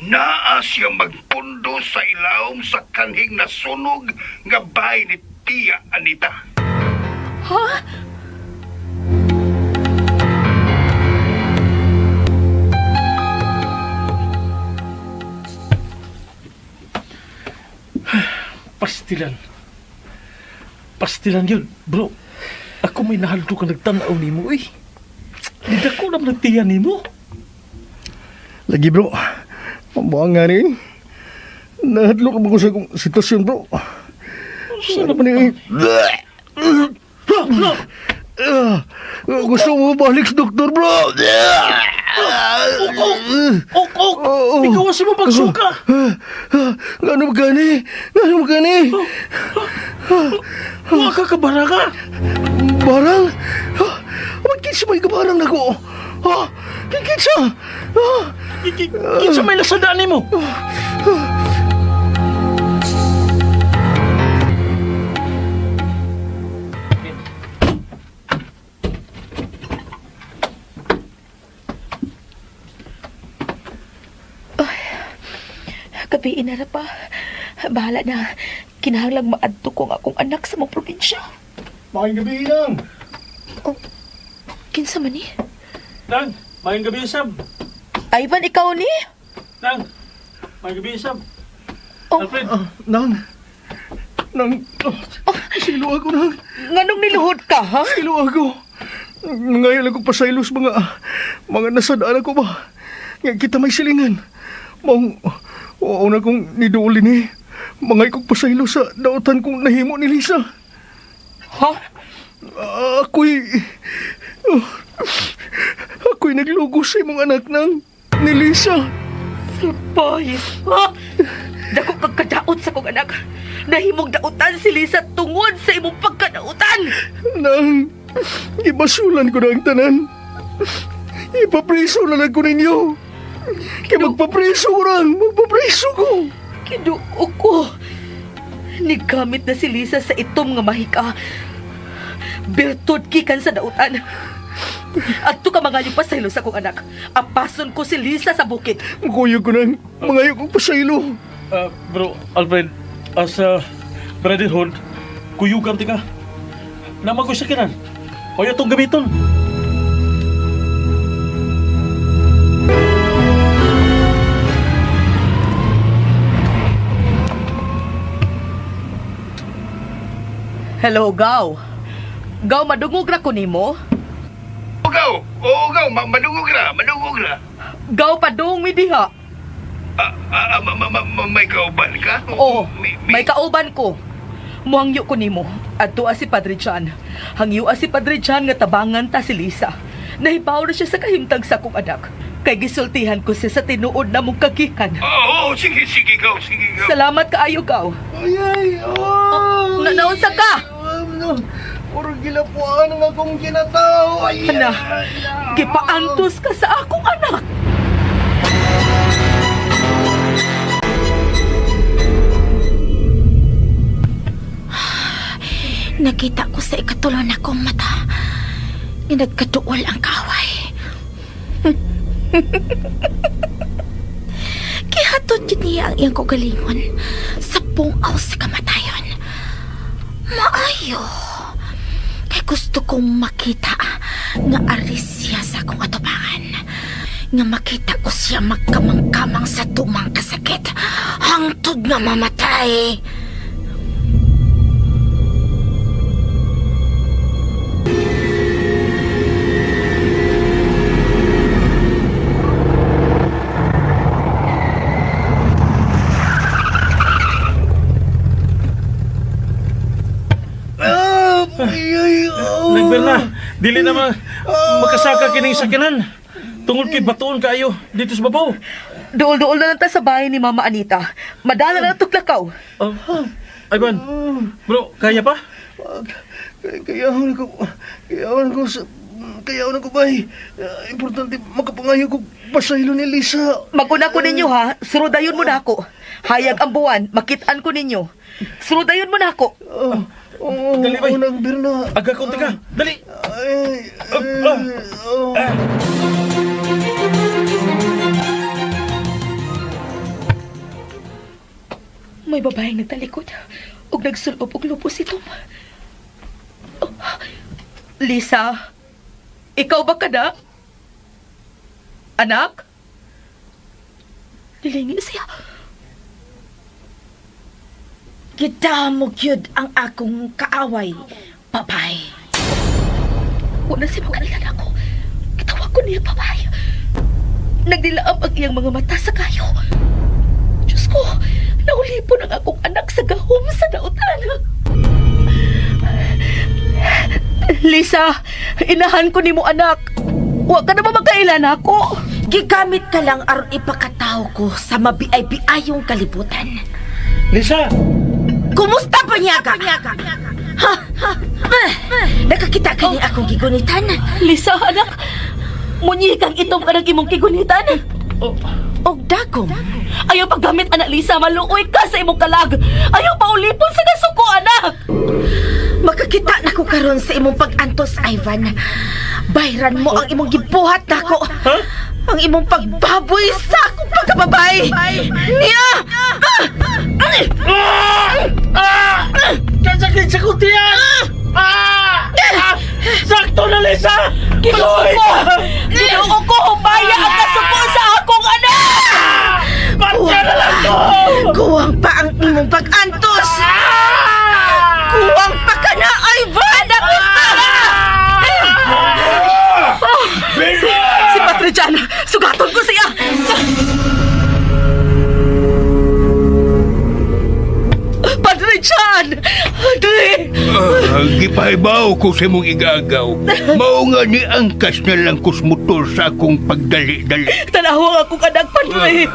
Speaker 9: Naa siya magpundo sa ilawom sa kanhing nasunog nga bahay ni Tia Anita.
Speaker 6: Ha?
Speaker 11: Pastilan. Pastilan yun, bro. Ako may nahaldo ka nagtanaw nimo eh. Didako naman nagtiya nimo.
Speaker 7: Lagi bro, mabuang nga rin. Nahadlok ka ba ko sa akong sitwasyon bro? Sana pa ni...
Speaker 11: Bro, bro!
Speaker 7: Gusto mo balik sa doktor bro?
Speaker 11: Ok, ok! Ikaw ang mo pagsuka!
Speaker 7: Ngano ba gani? Ngano ba gani?
Speaker 11: Wa ka kabaranga!
Speaker 7: Barang? Kinsa may kabarang nako? Ha? Kinsa? Ha?
Speaker 11: Kinsa may lasadaan nimo?
Speaker 6: Gabi na ra pa. Bahala na. Kinahanglang maadto ko ang akong anak sa mga probinsya.
Speaker 7: Maayong gabi lang.
Speaker 6: Oh, kinsa man ni?
Speaker 11: Nang, maayong gabi sab.
Speaker 6: Ivan, ikaw ni?
Speaker 11: Nang, maayong gabi sab.
Speaker 6: Oh.
Speaker 11: Alfred,
Speaker 7: Nang. Nang. Oh, silo ako nang.
Speaker 6: Nganong niluhod ka, ha?
Speaker 7: Silo ako. Ngayon lang ko pasaylos mga nasadaan ako ba. Nga kita may silingan. Maong oo na kong niduulin ni. Mga ikong pasaylo sa dautan kong nahimo ni Lisa.
Speaker 6: Ha?
Speaker 7: Ako'y... Oh, ako'y naglugo sa imong anak nang ni Lisa.
Speaker 6: Surprise! Ha? Dako kag kadaot sa kong anak. Nahimong dautan si Lisa tungod sa imong pagkadautan.
Speaker 7: Nang, ibasulan ko na ang tanan. Ipapreso na lang ko ninyo. Kaya magpapreso ko lang, magpapreso ko.
Speaker 6: Kinuo ko. Nigamit na si Lisa sa itom nga mahika. Bertod gikan sa dautan. Adto ka mga pasaylo sa akong anak. Apason ko si Lisa sa bukid.
Speaker 7: Kuyog ko nang, mga kong pasaylo.
Speaker 11: Bro, Alfred, as a brotherhood, kuyugan tika. Nama ko sa kinan. Hoy, atong gamiton.
Speaker 6: Hello, Gaw. Gaw, madungog ra ko nimo.
Speaker 9: Ugaw! Oo, gaw! Madungog ra! Madungog ra!
Speaker 6: Gaw, padung mi diha.
Speaker 9: May kauban ka?
Speaker 6: Oo, may kauban ko. Muhangyo ko nimo. Adto si Padre John. Hangyo si Padre John nga tabangan ta si Lisa. Nahibaw na siya sa kahimtang sa akong anak. Kay gisultihan ko siya sa tinuod na mong kagikan.
Speaker 9: Oo, sige, sige, gaw, sige, gaw.
Speaker 6: Salamat kaayo, Gaw.
Speaker 7: Ay, ay, oh.
Speaker 6: Oh, naunsa ka?
Speaker 7: No. Murag gilapuan ang akong ginataw. Ay,
Speaker 6: Anak, gipaantos ka sa akong anak.
Speaker 4: Nakita ko sa ikatulo na kong mata nga nagkaduol ang kaaway. Gihatod yun niya ang iyang kagalingon sa pungaw sa kamatayon. Maayo. Kay gusto kong makita nga aris siya sa akong atubangan. Nga makita ko siya magkamang-kamang sa tumang kasakit hangtod nga mamatay.
Speaker 7: Ah, ay, ay, oh.
Speaker 11: Nagberna, dili na makasaka kining sakinan. Tungod kay batuon kaayo dito sa babaw.
Speaker 6: Duol-duol na lang ta sa bahay ni Mama Anita. Madala na tuklakaw.
Speaker 11: Oh, Ivan, bro, kaya pa?
Speaker 7: Kaya ko, kaya ko sa, kaya ko bay. Ah, importante makapangayo ko pasaylo ni Lisa.
Speaker 6: Maguna ko ninyo ha, surudayon mo na ako. Hayag ang buwan, makitaan ko ninyo. Surudayon mo na ako.
Speaker 7: Oh, oh,
Speaker 11: Dali, bay.
Speaker 7: Unang Berna.
Speaker 11: Aga konti ka. Dali.
Speaker 7: Ay, ay, oh.
Speaker 6: May babaeng nagtalikod ug nagsulob og lupos itom. Oh, Lisa, ikaw ba kada? Anak? Nilingi siya.
Speaker 4: Gidamo gyud ang akong kaaway, babay.
Speaker 6: Wala siya makalitan ako. Gitawag ko niya babay. Nagdilaab ang iyang mga mata sa kayo. Diyos ko, naulipon ang akong anak sa gahom sa dautan. Lisa, inahan ko nimo anak. Wa ka na ba magkailan ako?
Speaker 4: Gigamit ka lang aron ipakataw ko sa mabiay-biayong kalibutan.
Speaker 11: Lisa!
Speaker 4: Kumusta panyaga? Ha? Ah, nakakita ka ni akong gigunitan?
Speaker 6: Lisa, anak, munyikang itom ka ng imong kigunitan.
Speaker 11: Oh,
Speaker 4: Og dagom.
Speaker 6: Ayaw paggamit, anak Lisa, maluoy ka sa imong kalag. Ayaw paulipon sa kasuko, anak.
Speaker 4: Makakita na ko karon sa imong pag-antos, Ivan. Bayran mo ang imong gibuhat nako.
Speaker 11: Ha?
Speaker 4: Ang imong pagbaboy sa akong pagkababay. Niya!
Speaker 11: Ah! Ah! Kasakit sa kutiyan! Ah! Ah! Sakto na, Lisa!
Speaker 6: Ginoo ko! Ginoo ko, humaya ang kasuko sa akong anak!
Speaker 11: Partya na lang to!
Speaker 4: Kuwang pa ang imong pag-antos! Kuwang pa ka na, Ivan! Tapos na!
Speaker 6: Si Patriciana, sugaton ko siya! Patrician! Andre!
Speaker 9: Ah, gipahibaw ko sa imong igagaw. Mao nga ni angkas na lang kus motor sa akong pagdali-dali.
Speaker 6: Tanawa ang akong anak, Padre!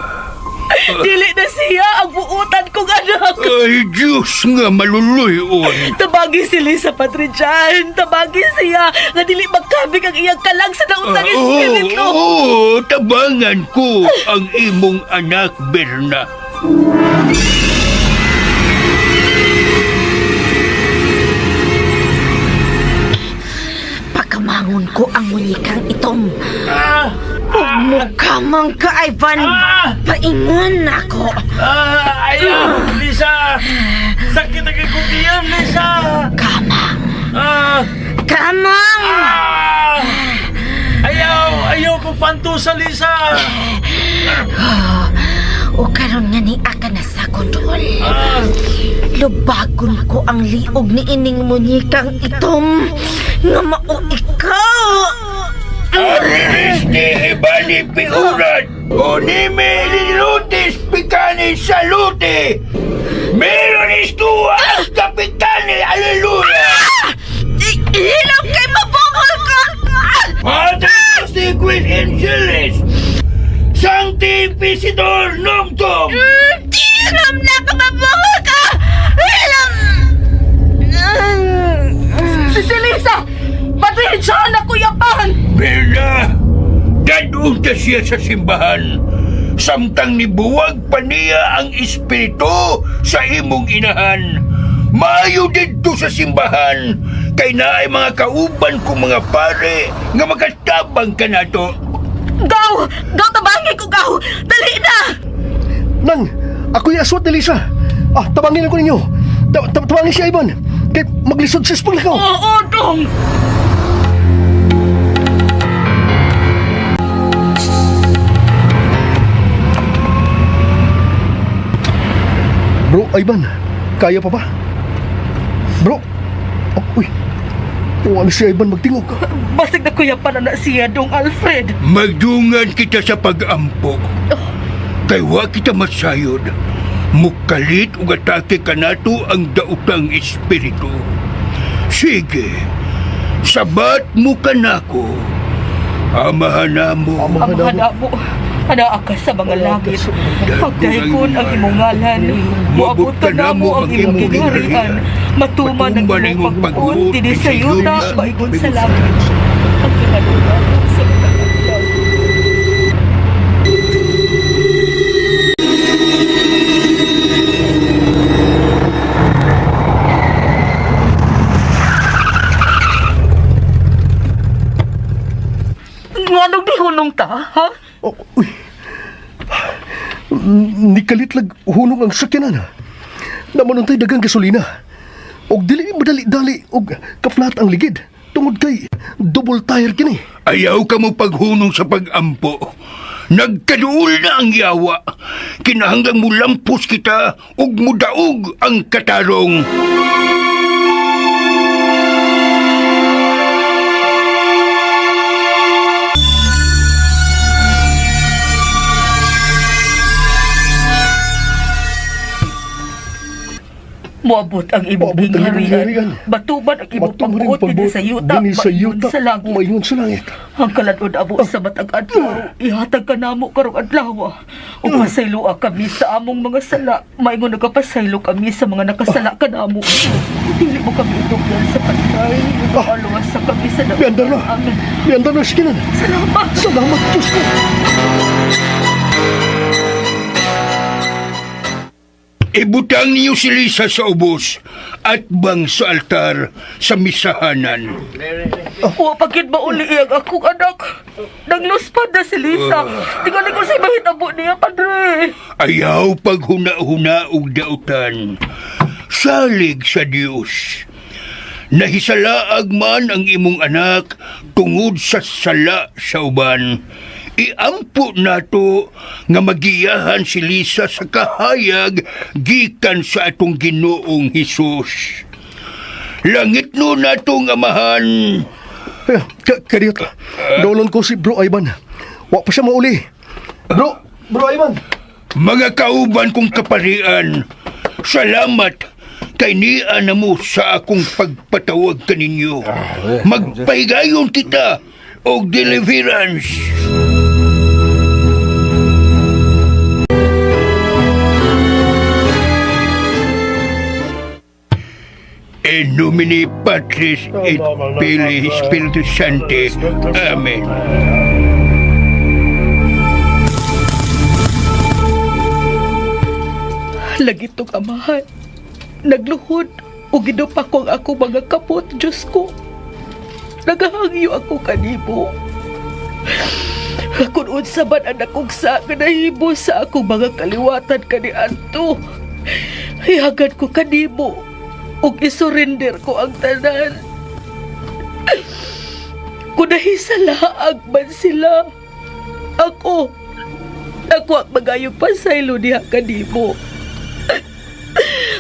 Speaker 6: Dili na siya ang buutan kong anak!
Speaker 9: Ay, Diyos nga maluluyon.
Speaker 6: Tabagi si Lisa, Patrician! Tabagi siya! Nga dili magkabig ang iyang kalag sa nautang espiritu!
Speaker 9: Oo, tabangan ko ang imong anak, Berna.
Speaker 4: Pakamangon ko ang munyikang itom. Huwag mo kamang ka, Ivan. Paingon ako.
Speaker 11: Ah! Ayaw! Lisa! Sakit ang kutiyan, Lisa!
Speaker 4: Kamang.
Speaker 11: Ah!
Speaker 4: Kamang!
Speaker 11: Ah! Ayaw! Ayaw kong pantusa, Lisa!
Speaker 4: O karon nga ni aka na sa kondol.
Speaker 11: Ah!
Speaker 4: Lubagon ko ang liog ni ining munyikang itom nga mao ikaw.
Speaker 9: Aristi ibani piuran, onime lilutis pikani salute. Meron istua ang kapitani, aleluya!
Speaker 4: Hilom kay mabungol ka!
Speaker 9: Padre Quiz in Chiles! Sancti Inquisidor Numtum!
Speaker 4: Hilom na ka mabungol ka! Hilom!
Speaker 6: Si Alfred, siya na kuyapan!
Speaker 9: Berna, dadun ta siya sa simbahan. Samtang nibuwag pa niya ang espiritu sa imong inahan. Maayo didto sa simbahan, kay naay mga kauban kong mga pare nga makatabang kanato.
Speaker 6: Gaw! Gaw, tabangi ko, gaw! Dali na!
Speaker 7: Nang, ako'y aswat ni Lisa. Ah, tabangin ako ninyo. Tabangin si Ivan. Kay maglisod siya sa paglakaw.
Speaker 6: Oo, dong!
Speaker 7: Bro, Ivan, kaya pa ba? Bro, oh, uy. Kung ano si Ivan magtingog.
Speaker 6: Basig na kuyapan na siya, dong Alfred.
Speaker 9: Magdungan kita sa pag-ampo. Kay wa kita masayod. Mukalit ug atake kanato ang daotang espiritu. Sige, sabat mo kanako. Amahan namo.
Speaker 6: Amahan namo, anaa ka sa mga langit. Pagdahikon ang imong ngalan, moabot ka namo ang imong gingharian. Matuman ang imong pagbuot dinhi sa yuta, maigon sa langit. Ang kinalungan sa mga adlaw. Nganong gihunong ta, ha?
Speaker 7: Oh, uy. Nikalit lag hunong ang sakyanan. Namanuntay dagang gasolina. Og dili madali-dali og kaflat ang ligid. Tungod kay double tire kini.
Speaker 9: Ayaw ka mo paghunong sa pag-ampo. Nagkaduol na ang yawa. Kinahanglang mulampos kita ug mudaog ang katarong.
Speaker 6: Moabot ang imong
Speaker 7: Moabot ang imong
Speaker 6: gingharian.
Speaker 7: gingharian.
Speaker 6: Batuman ang imong
Speaker 7: Batuman ang
Speaker 6: pagbuot dinhi
Speaker 7: pagbuot
Speaker 6: sa yuta,
Speaker 7: dinhi sa
Speaker 6: maingon
Speaker 7: yuta,
Speaker 6: sa langit.
Speaker 7: Maingon sa langit.
Speaker 6: Ang kalan-on amo sa matag adlaw, ihatag ka namo karong adlaw. Ug pasayloa kami sa among mga sala, maingon nagapasaylo kami sa mga nakasala kanamo. Dili mo kami itugyan sa patay, aluwas sa kami sa dapat.
Speaker 7: Miandar na.
Speaker 6: Amen.
Speaker 7: Miandar na sakyanan.
Speaker 6: Salamat.
Speaker 7: Salamat Diyos ko.
Speaker 9: Ibutang niyo si Lisa sa ubos at bang sa altar sa misahanan.
Speaker 6: Wa pagid mauli iyang akong anak. Nangluspad na si Lisa. Tingali ko sa mahitabo niya, padre.
Speaker 9: Ayaw paghuna-huna og dautan. Salig sa Dios. Nahisalaag man ang imong anak tungod sa sala sa uban. Iampo nato nga magiyahan si Lisa sa kahayag gikan sa atong Ginoong Hesus. Langit no natong amahan.
Speaker 7: Eh, kadiyot. Dolon ko si Bro Ivan. Wa pa siya mauli. Bro Ivan.
Speaker 9: Mga kauban kong kaparian, salamat kay niya na mo sa akong pagpatawag kaninyo. Magpahigayon kita og deliverance. In nomine Patris et Filii Spiritus Sancti. Amen.
Speaker 6: Lagi tong amahan. Nagluhod ug gidupa ko ang ako mga kapot, Diyos ko. Nagahangyo ako kanimo. Kung unsa man ang nakugsa nga nahimo sa akong mga kaliwatan kaniadto, ihagad ko kanimo ug isurrender ko ang tanan. Kung nahisalaag man sila, ako ang magayong pasaylo diha kanimo.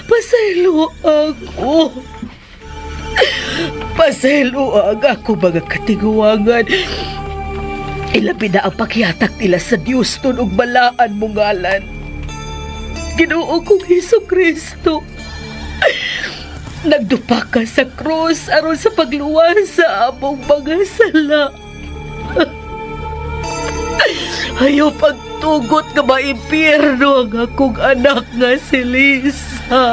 Speaker 6: Pasaylo ako. Pasaylo ang ako mga katiguangan. Ilabi na ang paghihatak nila sa Diyos tun ug balaan mo ngalan. Ginoo kong Hesus Kristo. Nagdupa ka sa krus aron sa pagluwas sa among mga sala. Ayaw pagtugot nga maimpyerno ang akong anak nga si Lisa.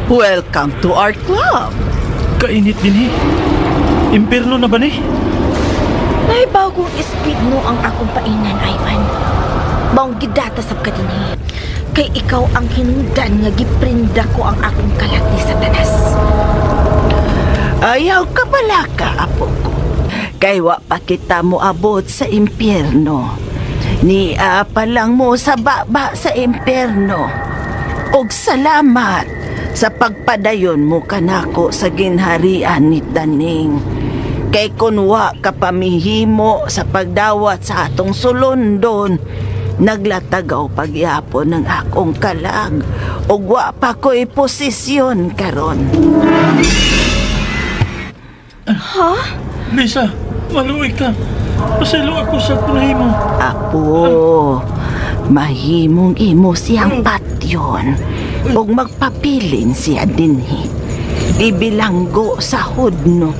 Speaker 5: Welcome to our club.
Speaker 11: Kainit din eh. Imperno na ba ni?
Speaker 4: May bagong speed no ang akong painan, Ivan. Maong gidata sab ka dinhi. Kay ikaw ang hinungdan nga giprinda ko ang akong kalat ni Satanas.
Speaker 5: Ayaw ka pala ka, apo ko. Kay wa pa kita moabot sa impyerno. Nia pa lang mo sa baba sa impyerno. Og salamat sa pagpadayon mo kanako sa ginharian ni Daning. Kay kun wa ka pamihimo sa pagdawat sa atong sulondon, naglatagaw pagyapon ng akong kalag ug wa pa ko'y posisyon karon.
Speaker 11: Lisa, maluwi ka. Pasaylo ako sa kunay mo.
Speaker 5: Apo, mahimong imo siyang patyon ug magpapilin siya dinhi. Ibilanggo sa hudno.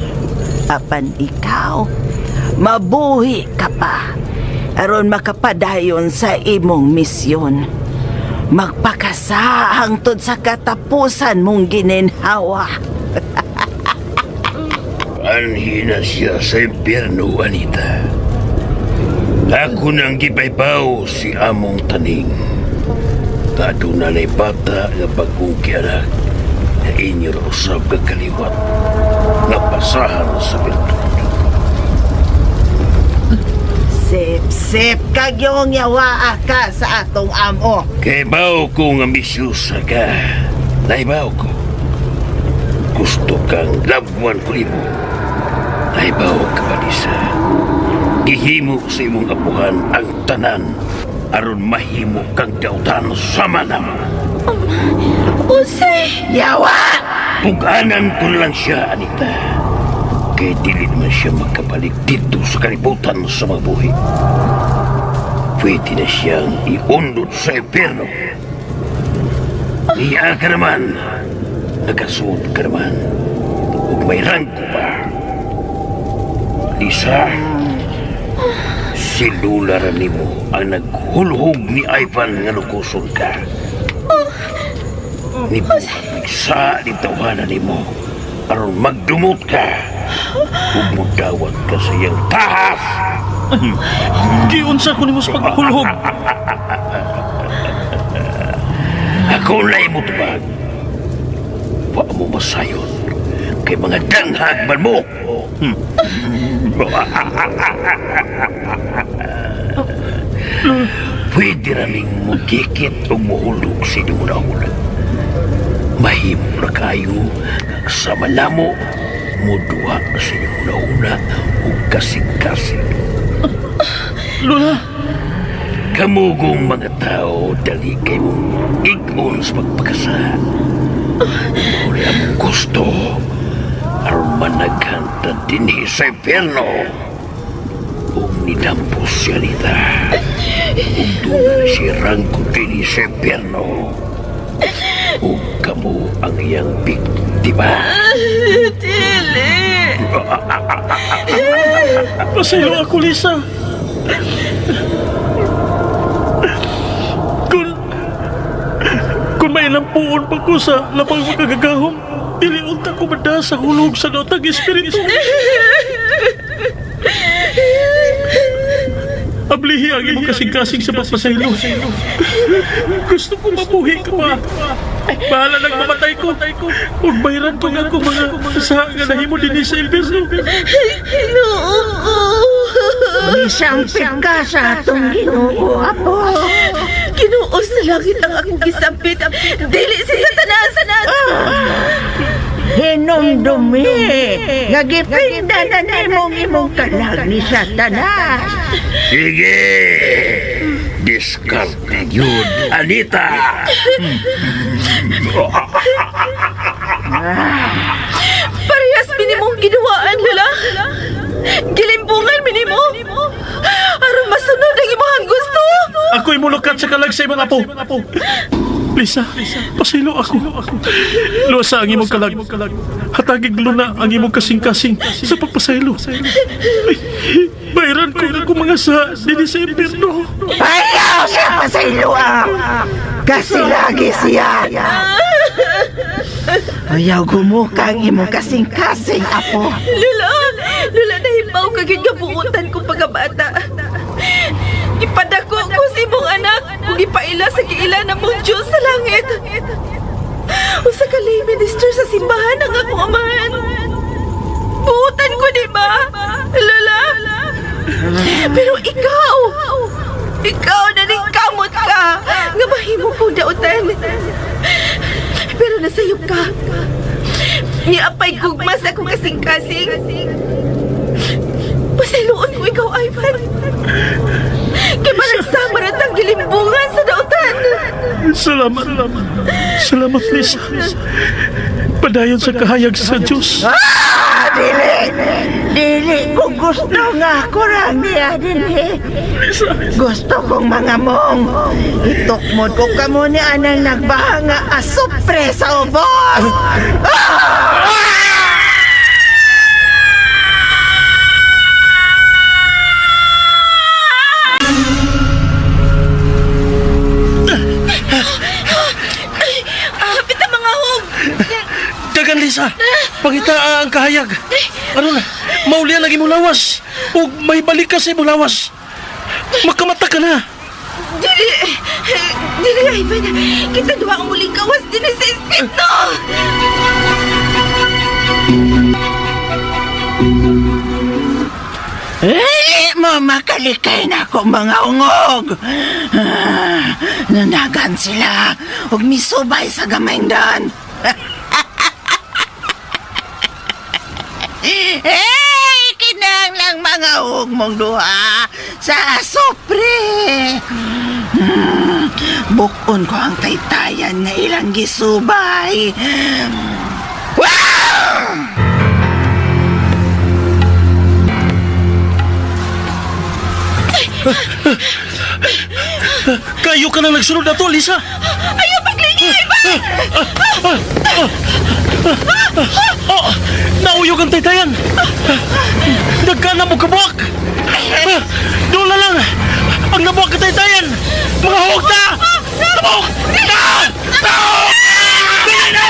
Speaker 5: Apan ikaw, mabuhi ka pa aron makapadayon sa imong misyon. Magpakasa hangtod sa katapusan mong gininhawa.
Speaker 10: Anhi na siya sa impyerno, Anita. Ako nang gipaypaw si among taning. Kaduna na'y bata nga bagong kianak na inyo ra usab nga kaliwat nga pasahan sa birtud.
Speaker 5: Sip-sip kagyong yawaa ka sa atong amo.
Speaker 10: Kay bao ko nga misyusa ka. Naibaw ko. Gusto kang labuan ko imo. Naibaw ka ba, Lisa? Gihimo sa imong apuhan ang tanan aron mahimo kang dautan sama namo.
Speaker 4: Usay!
Speaker 5: Yawa!
Speaker 10: Puganan ko na lang siya, Anita. Kay dili naman siya makabalik dito sa kalibutan sa mga buhi. Pwede na siyang iundot sa impyerno. Niya ka naman. Nagkasuot ka naman. Ug may rangko pa. Lisa, si Lula ra nimo ang naghulhog ni Ivan nga lukuson ka. Nibuhat nagsa ni tawanan nimo aron magdumot ka ug mudawat ka sa iyang tahas.
Speaker 11: Giunsa ko nimo sa paghulhog.
Speaker 10: Ako na imo tubag. Wa mo masayon kay mga danghag man mo. Pwede ra ning mugikit o muhulog sa inyong una-una. Mahimo ra kayo ang sama namo muduha sa inyong una-una ug kasing-kasing.
Speaker 11: Lola,
Speaker 10: Kamugong mga tao, dali kay mong igon sa pagpakasa. Muli among gusto, aron managhanta dinhi sa impyerno. Ug nidampos siya nita. Ug doon na siya rangko dinhi sa impyerno. Ug kamo ang iyang biktima.
Speaker 4: Dili!
Speaker 11: pasaylo ako, Lisa. Kung may lampuon pa ko sa labang makagagahom, dili unta ko mada sa hulog sa dotag espiritu. Ablihi ang imong kasing-kasing sa pagpasaylo. Gusto ko mabuhi ka pa. Bahala nang mamatay ko. Huwag bayaran ko nga ko mga sa nga nahimo dinhi sa impyerno.
Speaker 4: Ginoo ko!
Speaker 5: Misampit ka sa atong Ginoo, apo.
Speaker 4: Ginoo sa langit ang akong gisampit. Dili si Satanas!
Speaker 5: Hinumdumi, nga gipinda na nimong imong kalag ni Satanas.
Speaker 10: Sige! Diskarte yun, Anita!
Speaker 4: Parehas minimong ginawaan nila. Gilimbungan minimo. Aron masunod ang imong gusto.
Speaker 11: Ako'y mulukat sa kalag sa imong apo. Lisa, pasaylo ako. Luwasa ang imong kalag. Hatagig luna ang imong kasing-kasing sa pagpasaylo. Ay, bayaran ko nga kung mga sa dinhi sa impyerno.
Speaker 5: Ayaw siya pasaylo ah. Kasi lagi siya. Ayaw gumuka ang imong kasing-kasing, apo.
Speaker 4: Lula, Lula, nahibaw ka gyud nga buutan kong pagkabata. Ipadako ko sa imong anak ug ipaila sa giila na mong Diyos sa langit. Usa ka lay minister sa simbahan ang akong amahan. Buutan ko, di ba? Lula? Pero ikaw, ikaw na rin kamot ka nga mahimo kong dautan. Pero nasayop ka. Niapay gugma sa akong kasing-kasing. Pasayloon ko ikaw, Ivan. Kay managsama na tang gilimbungan sa dautan.
Speaker 11: Salamat. Salamat, Lisa. Padayon sa kahayag sa Diyos.
Speaker 5: Ah, dili! Dili ko gusto nga ako ra niya, dili. Gusto kong mga mong. Itukmod ko kamo ni anang nagbaha nga asupre sa ubos.
Speaker 4: Ah, pita mga hog.
Speaker 11: Dagan, Lisa. Pangita ang kahayag. Ano na? Maulian lagi mo lawas. O may balik ka sa imong lawas. Makamata ka na.
Speaker 4: Dili, dili, Ivan. Kita duha ang muling gawas din sa espirito.
Speaker 5: Dili mo makalikay na ako mga ungog. Ah, nanagan sila ug misubay sa gamayndan. Hey, kinahanglang mga ug mong duha sa asopre. Bukon ko ang taytayan nga ilang gisubay. Wow!
Speaker 11: Kayo ka na nagsunod na to, Lisa.
Speaker 4: Ayaw paglingi, Ivan!
Speaker 11: Oh, nauyog ang taytayan. Nagkana mo kabuak. Ah, Doon na lang. Ang nabuak ka taytayan. Mga huwag ta! Tabok! Ta! Tabok! Dili na!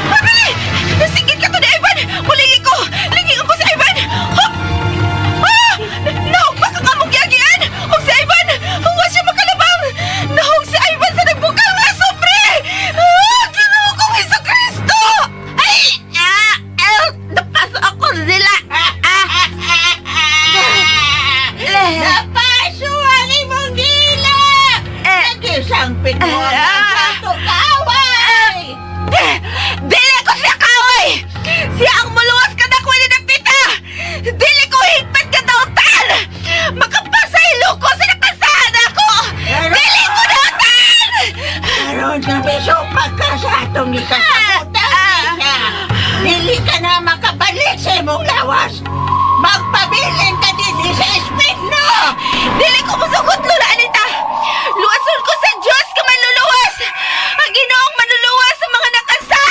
Speaker 4: Pabili! Nasingit ka to ni Ivan! Mulingi ko! Lingi ko si Ivan! Hop! Ah! Nahog pa kang among giagian! Og si Ivan! Huwa siya makalabang! Nahog si Ivan sa nagbukal nga sobre! Ah! Ginoo kong Hesus Kristo! Ay! Ah! Ah! Napaso ako nila! Ah!
Speaker 5: Napaso ang imong dila! Nagisangpit mo ang ato kaaway!
Speaker 4: Dili ko siya kaaway! Siya ang muluwas ka na ni Napita! Dili ko higpit ka dautan! Makapasaylo ko sa nakasahan ako! Dili ko dautan!
Speaker 5: Karon na beso ka sa atong ikasabutan, Lisa. Dili ka na makabalik sa imong lawas. Magpabilin ka dinhi sa espino!
Speaker 4: Dili ko musugot, Lola Anita! Luwason ko sa Diyos ka manluluwas! Ang Ginoong manluluwas sa mga nakasa!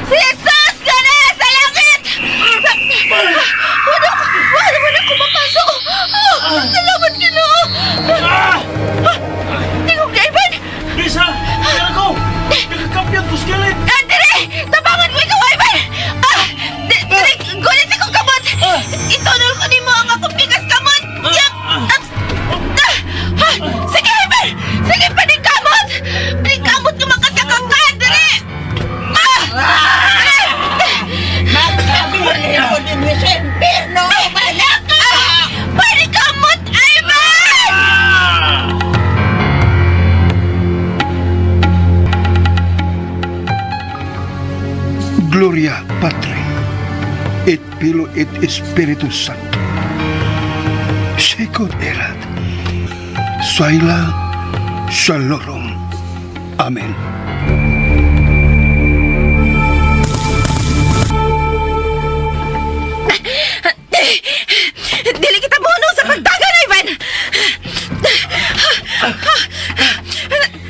Speaker 4: Si Jesus nga na sa langit! Wala ko, wala, wala ko mapasok! Oh, salamat, Ginoo! Tingog na, Ivan!
Speaker 11: Lisa! Kaya ko! Nagkakampiyan ko skelet!
Speaker 4: Ah, dire! Tabangan ko ikaw, Ivan! Ah! Dire, gulit sa kong kamot! Itunol ko nimo ang akong pikas kamot! Yap! Ah! Ah! Ah! Sige, Ivan! Sige, paningkamot! Paningkamot nga makasakang ka, dire! Ah! Dire!
Speaker 5: Magpabilin ko dinhi sa impierno! Balaka!
Speaker 4: Ah! Paningkamot, Ivan!
Speaker 9: Gloria Patri, et Pilo et Spiritus Sancto. Sicut erat, saila salorum. Amen.
Speaker 4: Dili kita mono sa pagdagan, Ivan!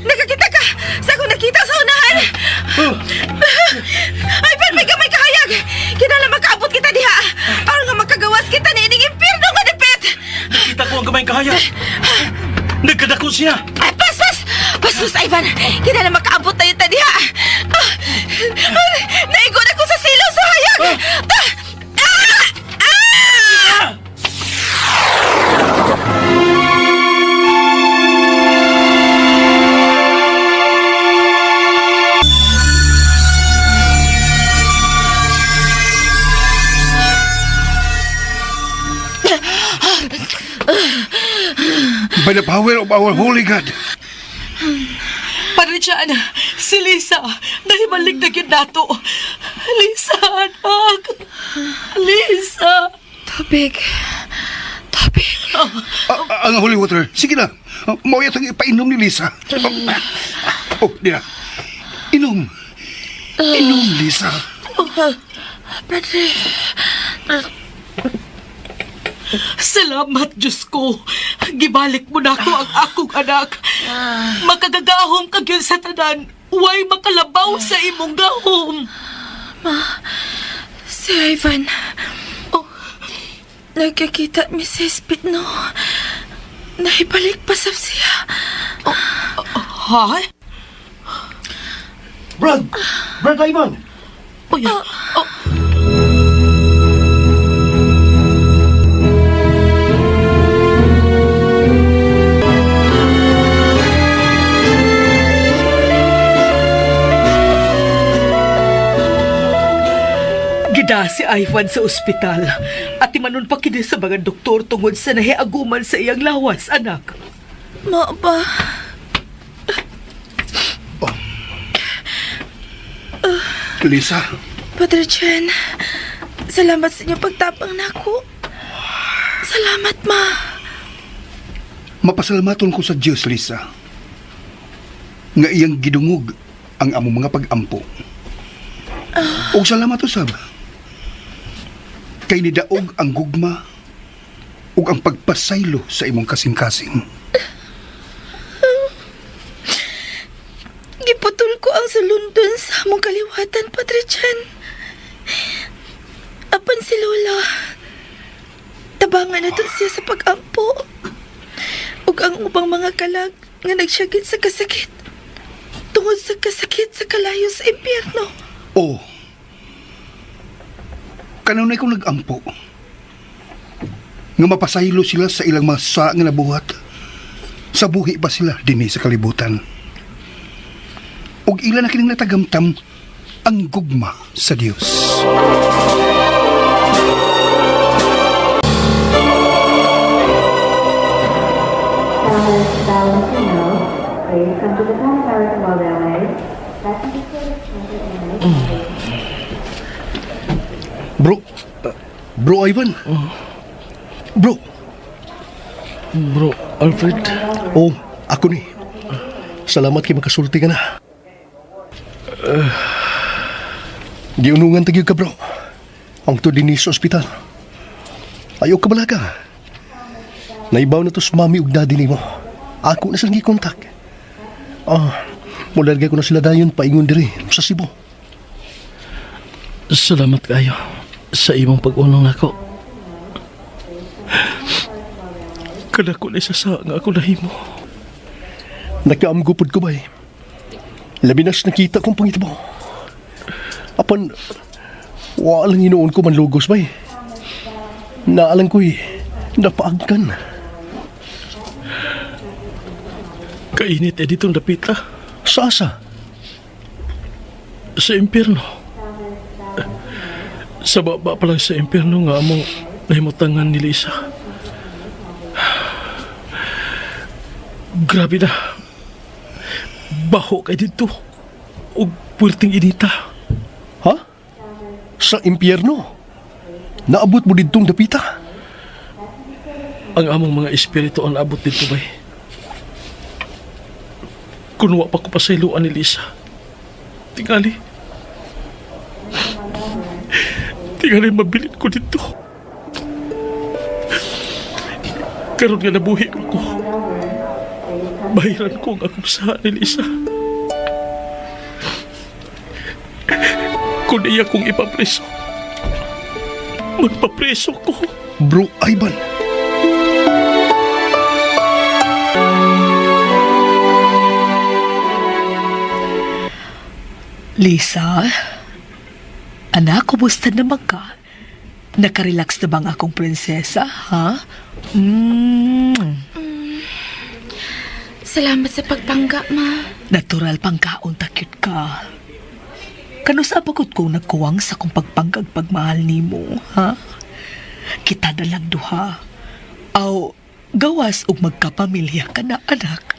Speaker 4: Nakakita ka sa akong nakita sa unahan! Ivan, may gamay kahayag! Kinala makaabot kita diha! Aron nga makagawas kita ni ining impierno nga dapit!
Speaker 11: Nakita ko ang gamayng kahayag. Nagkadako siya.
Speaker 4: Ay, pas, pas! Pasus, Ivan! Kinala makaabot tayo ta diha! Ah! Ah! Naigo na ko sa silaw sa hayag! Ah! Ah! Ah!
Speaker 9: By the power of our Holy God.
Speaker 6: Padre Chan, si Lisa, nahimalik na gyud nato. Lisa, anak. Lisa.
Speaker 4: Tubig. Tubig.
Speaker 9: Ah, ang holy water. Sige na. Mao yatang ipainom ni Lisa. Oh, di na. Inom. Inom, Lisa.
Speaker 4: Padre.
Speaker 6: Salamat, Diyos ko. Gibalik mo na ako ang akong anak. Makagagahom ka gyud sa tanan. Way makalabaw sa imong gahom.
Speaker 4: Si Ivan. Oh, nagkakita mi sa espit, no? Naibalik pa sab siya.
Speaker 6: Ha?
Speaker 7: Brad! Brad Ivan!
Speaker 6: Uy, oh. Gida si Ivan sa ospital. At timanon pa kini sa mga doktor tungod sa nahiaguman sa iyang lawas, anak.
Speaker 4: Ma ba?
Speaker 9: Lisa,
Speaker 4: Padre Chen, salamat sa inyong pagtapang nako. Salamat, ma.
Speaker 9: mapasalamaton ko sa Dios, Lisa. Nga iyang gidungog ang among mga pag-ampo. Og salamat usab. Kay nidaog ang gugma ug ang pagpasaylo sa imong kasing-kasing.
Speaker 4: Giputol ko ang salundon sa among kaliwatan, Padre Chen. Apan si Lola, tabangan na to siya sa pag-ampo. Ug ang ubang mga kalag nga nagsyagit sa kasakit. Tungod sa kasakit sa kalayo sa impyerno.
Speaker 9: Oh. Kanunay kong nag-ampo. Nga mapasaylo sila sa ilang mga sa nga nabuhat. Sa buhi pa sila dinhi sa kalibutan. Ug ila na kining natagamtam ang gugma sa Dios.
Speaker 7: Bro! Bro Ivan! Bro!
Speaker 11: Bro, Alfred.
Speaker 7: Oh, ako ni. Salamat kay makasulti ka na. Giunungan tagyog ka, bro. Ang to dinhi sa ospital. Ayaw ka balaga. Naibaw na to sa mami ug daddy nimo. Ako na silang gikontak. Ah, mularga ko na sila dayon paingon diri sa Cebu.
Speaker 11: Salamat kayo sa imong pag-unong nako. Kadako na isa sa nga ako nahimo.
Speaker 7: Nakaamgo pod ko bay. Labi nas nakita kong pangitabo. Apan, walang hinuon ko manlugos bay. Naalang ko'y napaagkan.
Speaker 11: Kainit eh ditong dapita
Speaker 7: Sa asa?
Speaker 11: sa impyerno. Sa baba pa lang sa impyerno nga among nahimutangan ni Lisa. Grabe na. Baho kay dito. Og puwerteng inita.
Speaker 7: Ha? Sa impyerno? Naabot mo ditong dapita?
Speaker 11: Ang among mga espiritu ang naabot dito bay. Kunwa pa ko pasayloan ni Lisa. Tingali. Tingali mabilin ko dito. Karon nga nabuhi ko. Bahiran ko ang akong saha ni Lisa. Kung iya kong ipapreso, magpapreso ko.
Speaker 7: Bro Ivan.
Speaker 6: Lisa? Anak, kumusta naman ka? Nakarelax na bang akong prinsesa, ha? Mm.
Speaker 4: Salamat sa pagpangga, ma.
Speaker 6: Natural pang kaon takyut ka. Kano sa pagod kong nagkuwang sa kong pagpanggag pagmahal nimo, ha? Kita na lang duha. Aw, gawas og magkapamilya ka na, anak.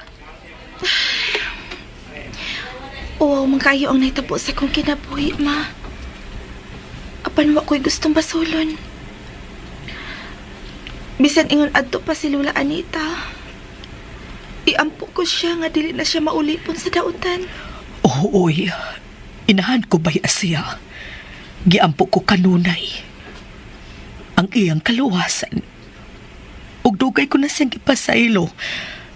Speaker 4: Uwaw man kayo ang nahitabo sa kong kinabuhi, ma. Apan wa ko'y gustong basulon. Bisan ingon adto pa si Lola Anita. Iampo ko siya nga dili na siya maulipon sa dautan.
Speaker 6: Oo, oy. Inahan ko ba'y siya? Giampo ko kanunay. Ang iyang kaluwasan. Ug dugay ko na siyang gipasaylo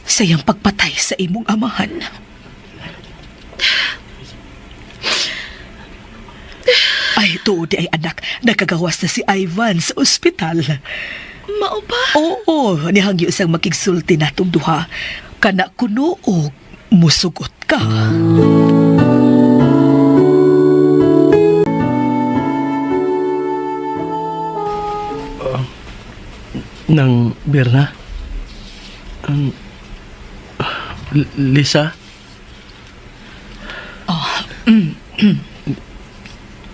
Speaker 6: sa iyang pagpatay sa imong amahan. Ay, tuod ay anak, nakagawas na si Ivan sa ospital.
Speaker 4: Mao ba?
Speaker 6: Oo, nihangyo isang makigsulti natong duha. Kana kuno og musugot ka.
Speaker 11: Nang Berna? Lisa?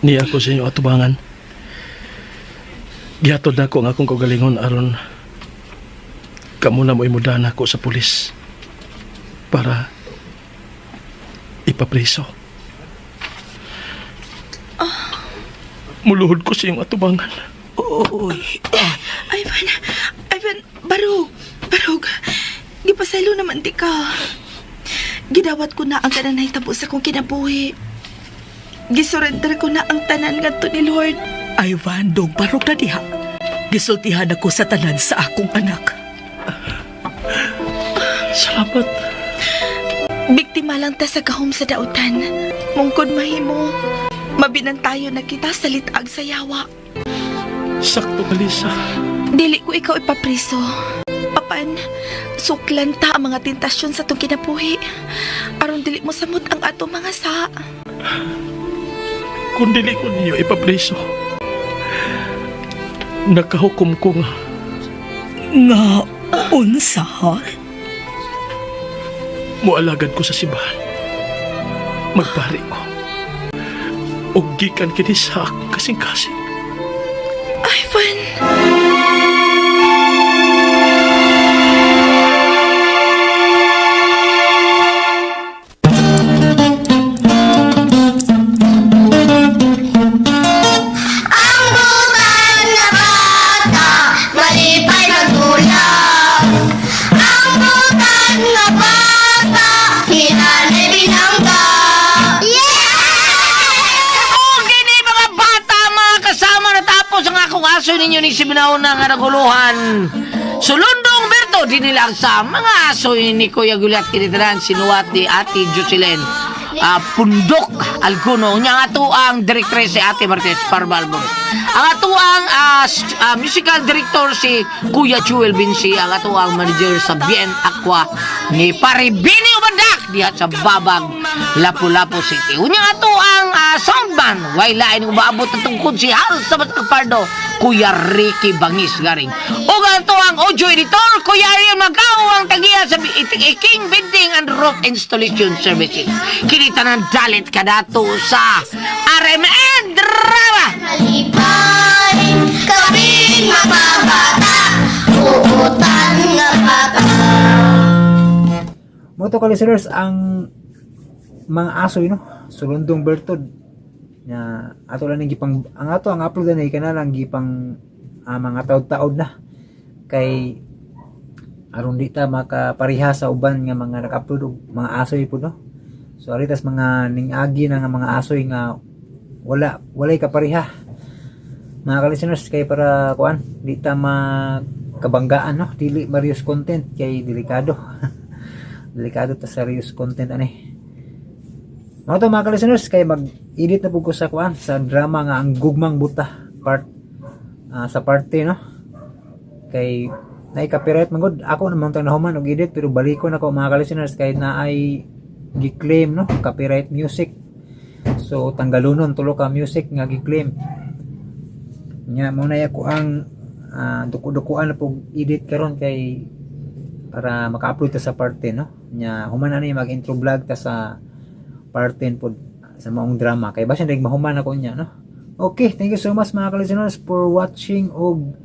Speaker 11: Niya ako sa inyo atubangan. Gihatod na ko ang akong kaugalingon aron kamo na mo imudahan ako sa pulis para ipapriso. Muluhod ko sa iyong atubangan.
Speaker 6: Oy,
Speaker 4: Ivan, Ivan, barog, barog. Gipasaylo naman di ka. Gidawat ko na ang tanan nahitabo sa kong kinabuhi. Gisurrender ko na ang tanan ngadto ni Lord.
Speaker 6: Ivan, dong barog na diha. Gisultihan ako sa tanan sa akong anak.
Speaker 11: Salamat.
Speaker 4: Biktima lang ta sa gahom sa dautan. Mungkod mahimo. Mabinantayo na kita sa litag sa yawa.
Speaker 11: Sakto ka, Lisa.
Speaker 4: Dili ko ikaw ipapriso. Apan, suklan ta ang mga tentasyon sa itong kinabuhi. Aron dili mo samot ang atong mga sa.
Speaker 11: Kung dili ko ninyo ipapriso, nakahukom ko nga
Speaker 6: Nga, unsa ha?
Speaker 11: mualagad ko sa simbahan. Magpari ko. O gikan kini sa akong kasing-kasing.
Speaker 4: Ivan!
Speaker 2: Ang butan na bata, malipay magulap. Ang butan na bata, hinanay binangga. Yeah!
Speaker 3: Okay na yung mga bata, mga kasama natapos ang akong aso ninyo ni Siminaw na nga naguluhan. Sulundong Berto, di nila ang sa mga aso ni Kuya Gulat kinitanan, sinuwat ni Ate Jocelyn. Pundok Alguno. Nya ang ato ang directress si Ate Martinez Parbalbon. Ang ato ang musical director si Kuya Chuel Vinci. Ang ato ang manager sa Bien Aqua ni Pare Bini Ubandak diha sa Babag, Lapu-Lapu City. Unya ato ang soundman. Way lain umaabot na tungkod si Harold Sabat Pardo, Kuya Ricky Bangis garing. Ug ato ang audio editor, Kuya Ariel Macao, ang tagiya sa King Building and Roof Installation Services. Kini tanan dalit kadato sa RMN Drama.
Speaker 2: Malipay, kaming mababata, uutan nga bata.
Speaker 1: Mo to ka listeners ang mga aso no sulundong bertod na ato lang ning gipang ang ato ang upload na kana lang gipang mga taod-taod na kay aron di ta makapareha sa uban nga mga naka-upload og mga asoy pud no. So aritas mga ning-agi na nga mga asoy nga wala walay kapareha mga ka-listeners kay para kuan di ta makabanggaan no, dili marius content kay delikado. Delikado ta serious content ani. Mga to mga ka-listeners kay mag-edit na pud ko sa kuan sa drama nga ang Gugmang Buta part sa parte no kay naay copyright man gud ako naman tang nahuman og edit pero balikon ako mga ka-listeners kay naay gi-claim no copyright music. So So tanggalunon tulo ka music nga gi-claim. Nya mao na ako ang duko-dukuan na pug edit karon kay para maka-upload ta sa part 10, no. Nya human na ni mag-intro vlog ta sa part 10 pod sa maong drama kay basin dag mahuman ako niya, no. Okay, thank you so much, mga ka-listeners, for watching og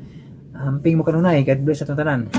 Speaker 1: amping mo kanunay. God bless atong tanan.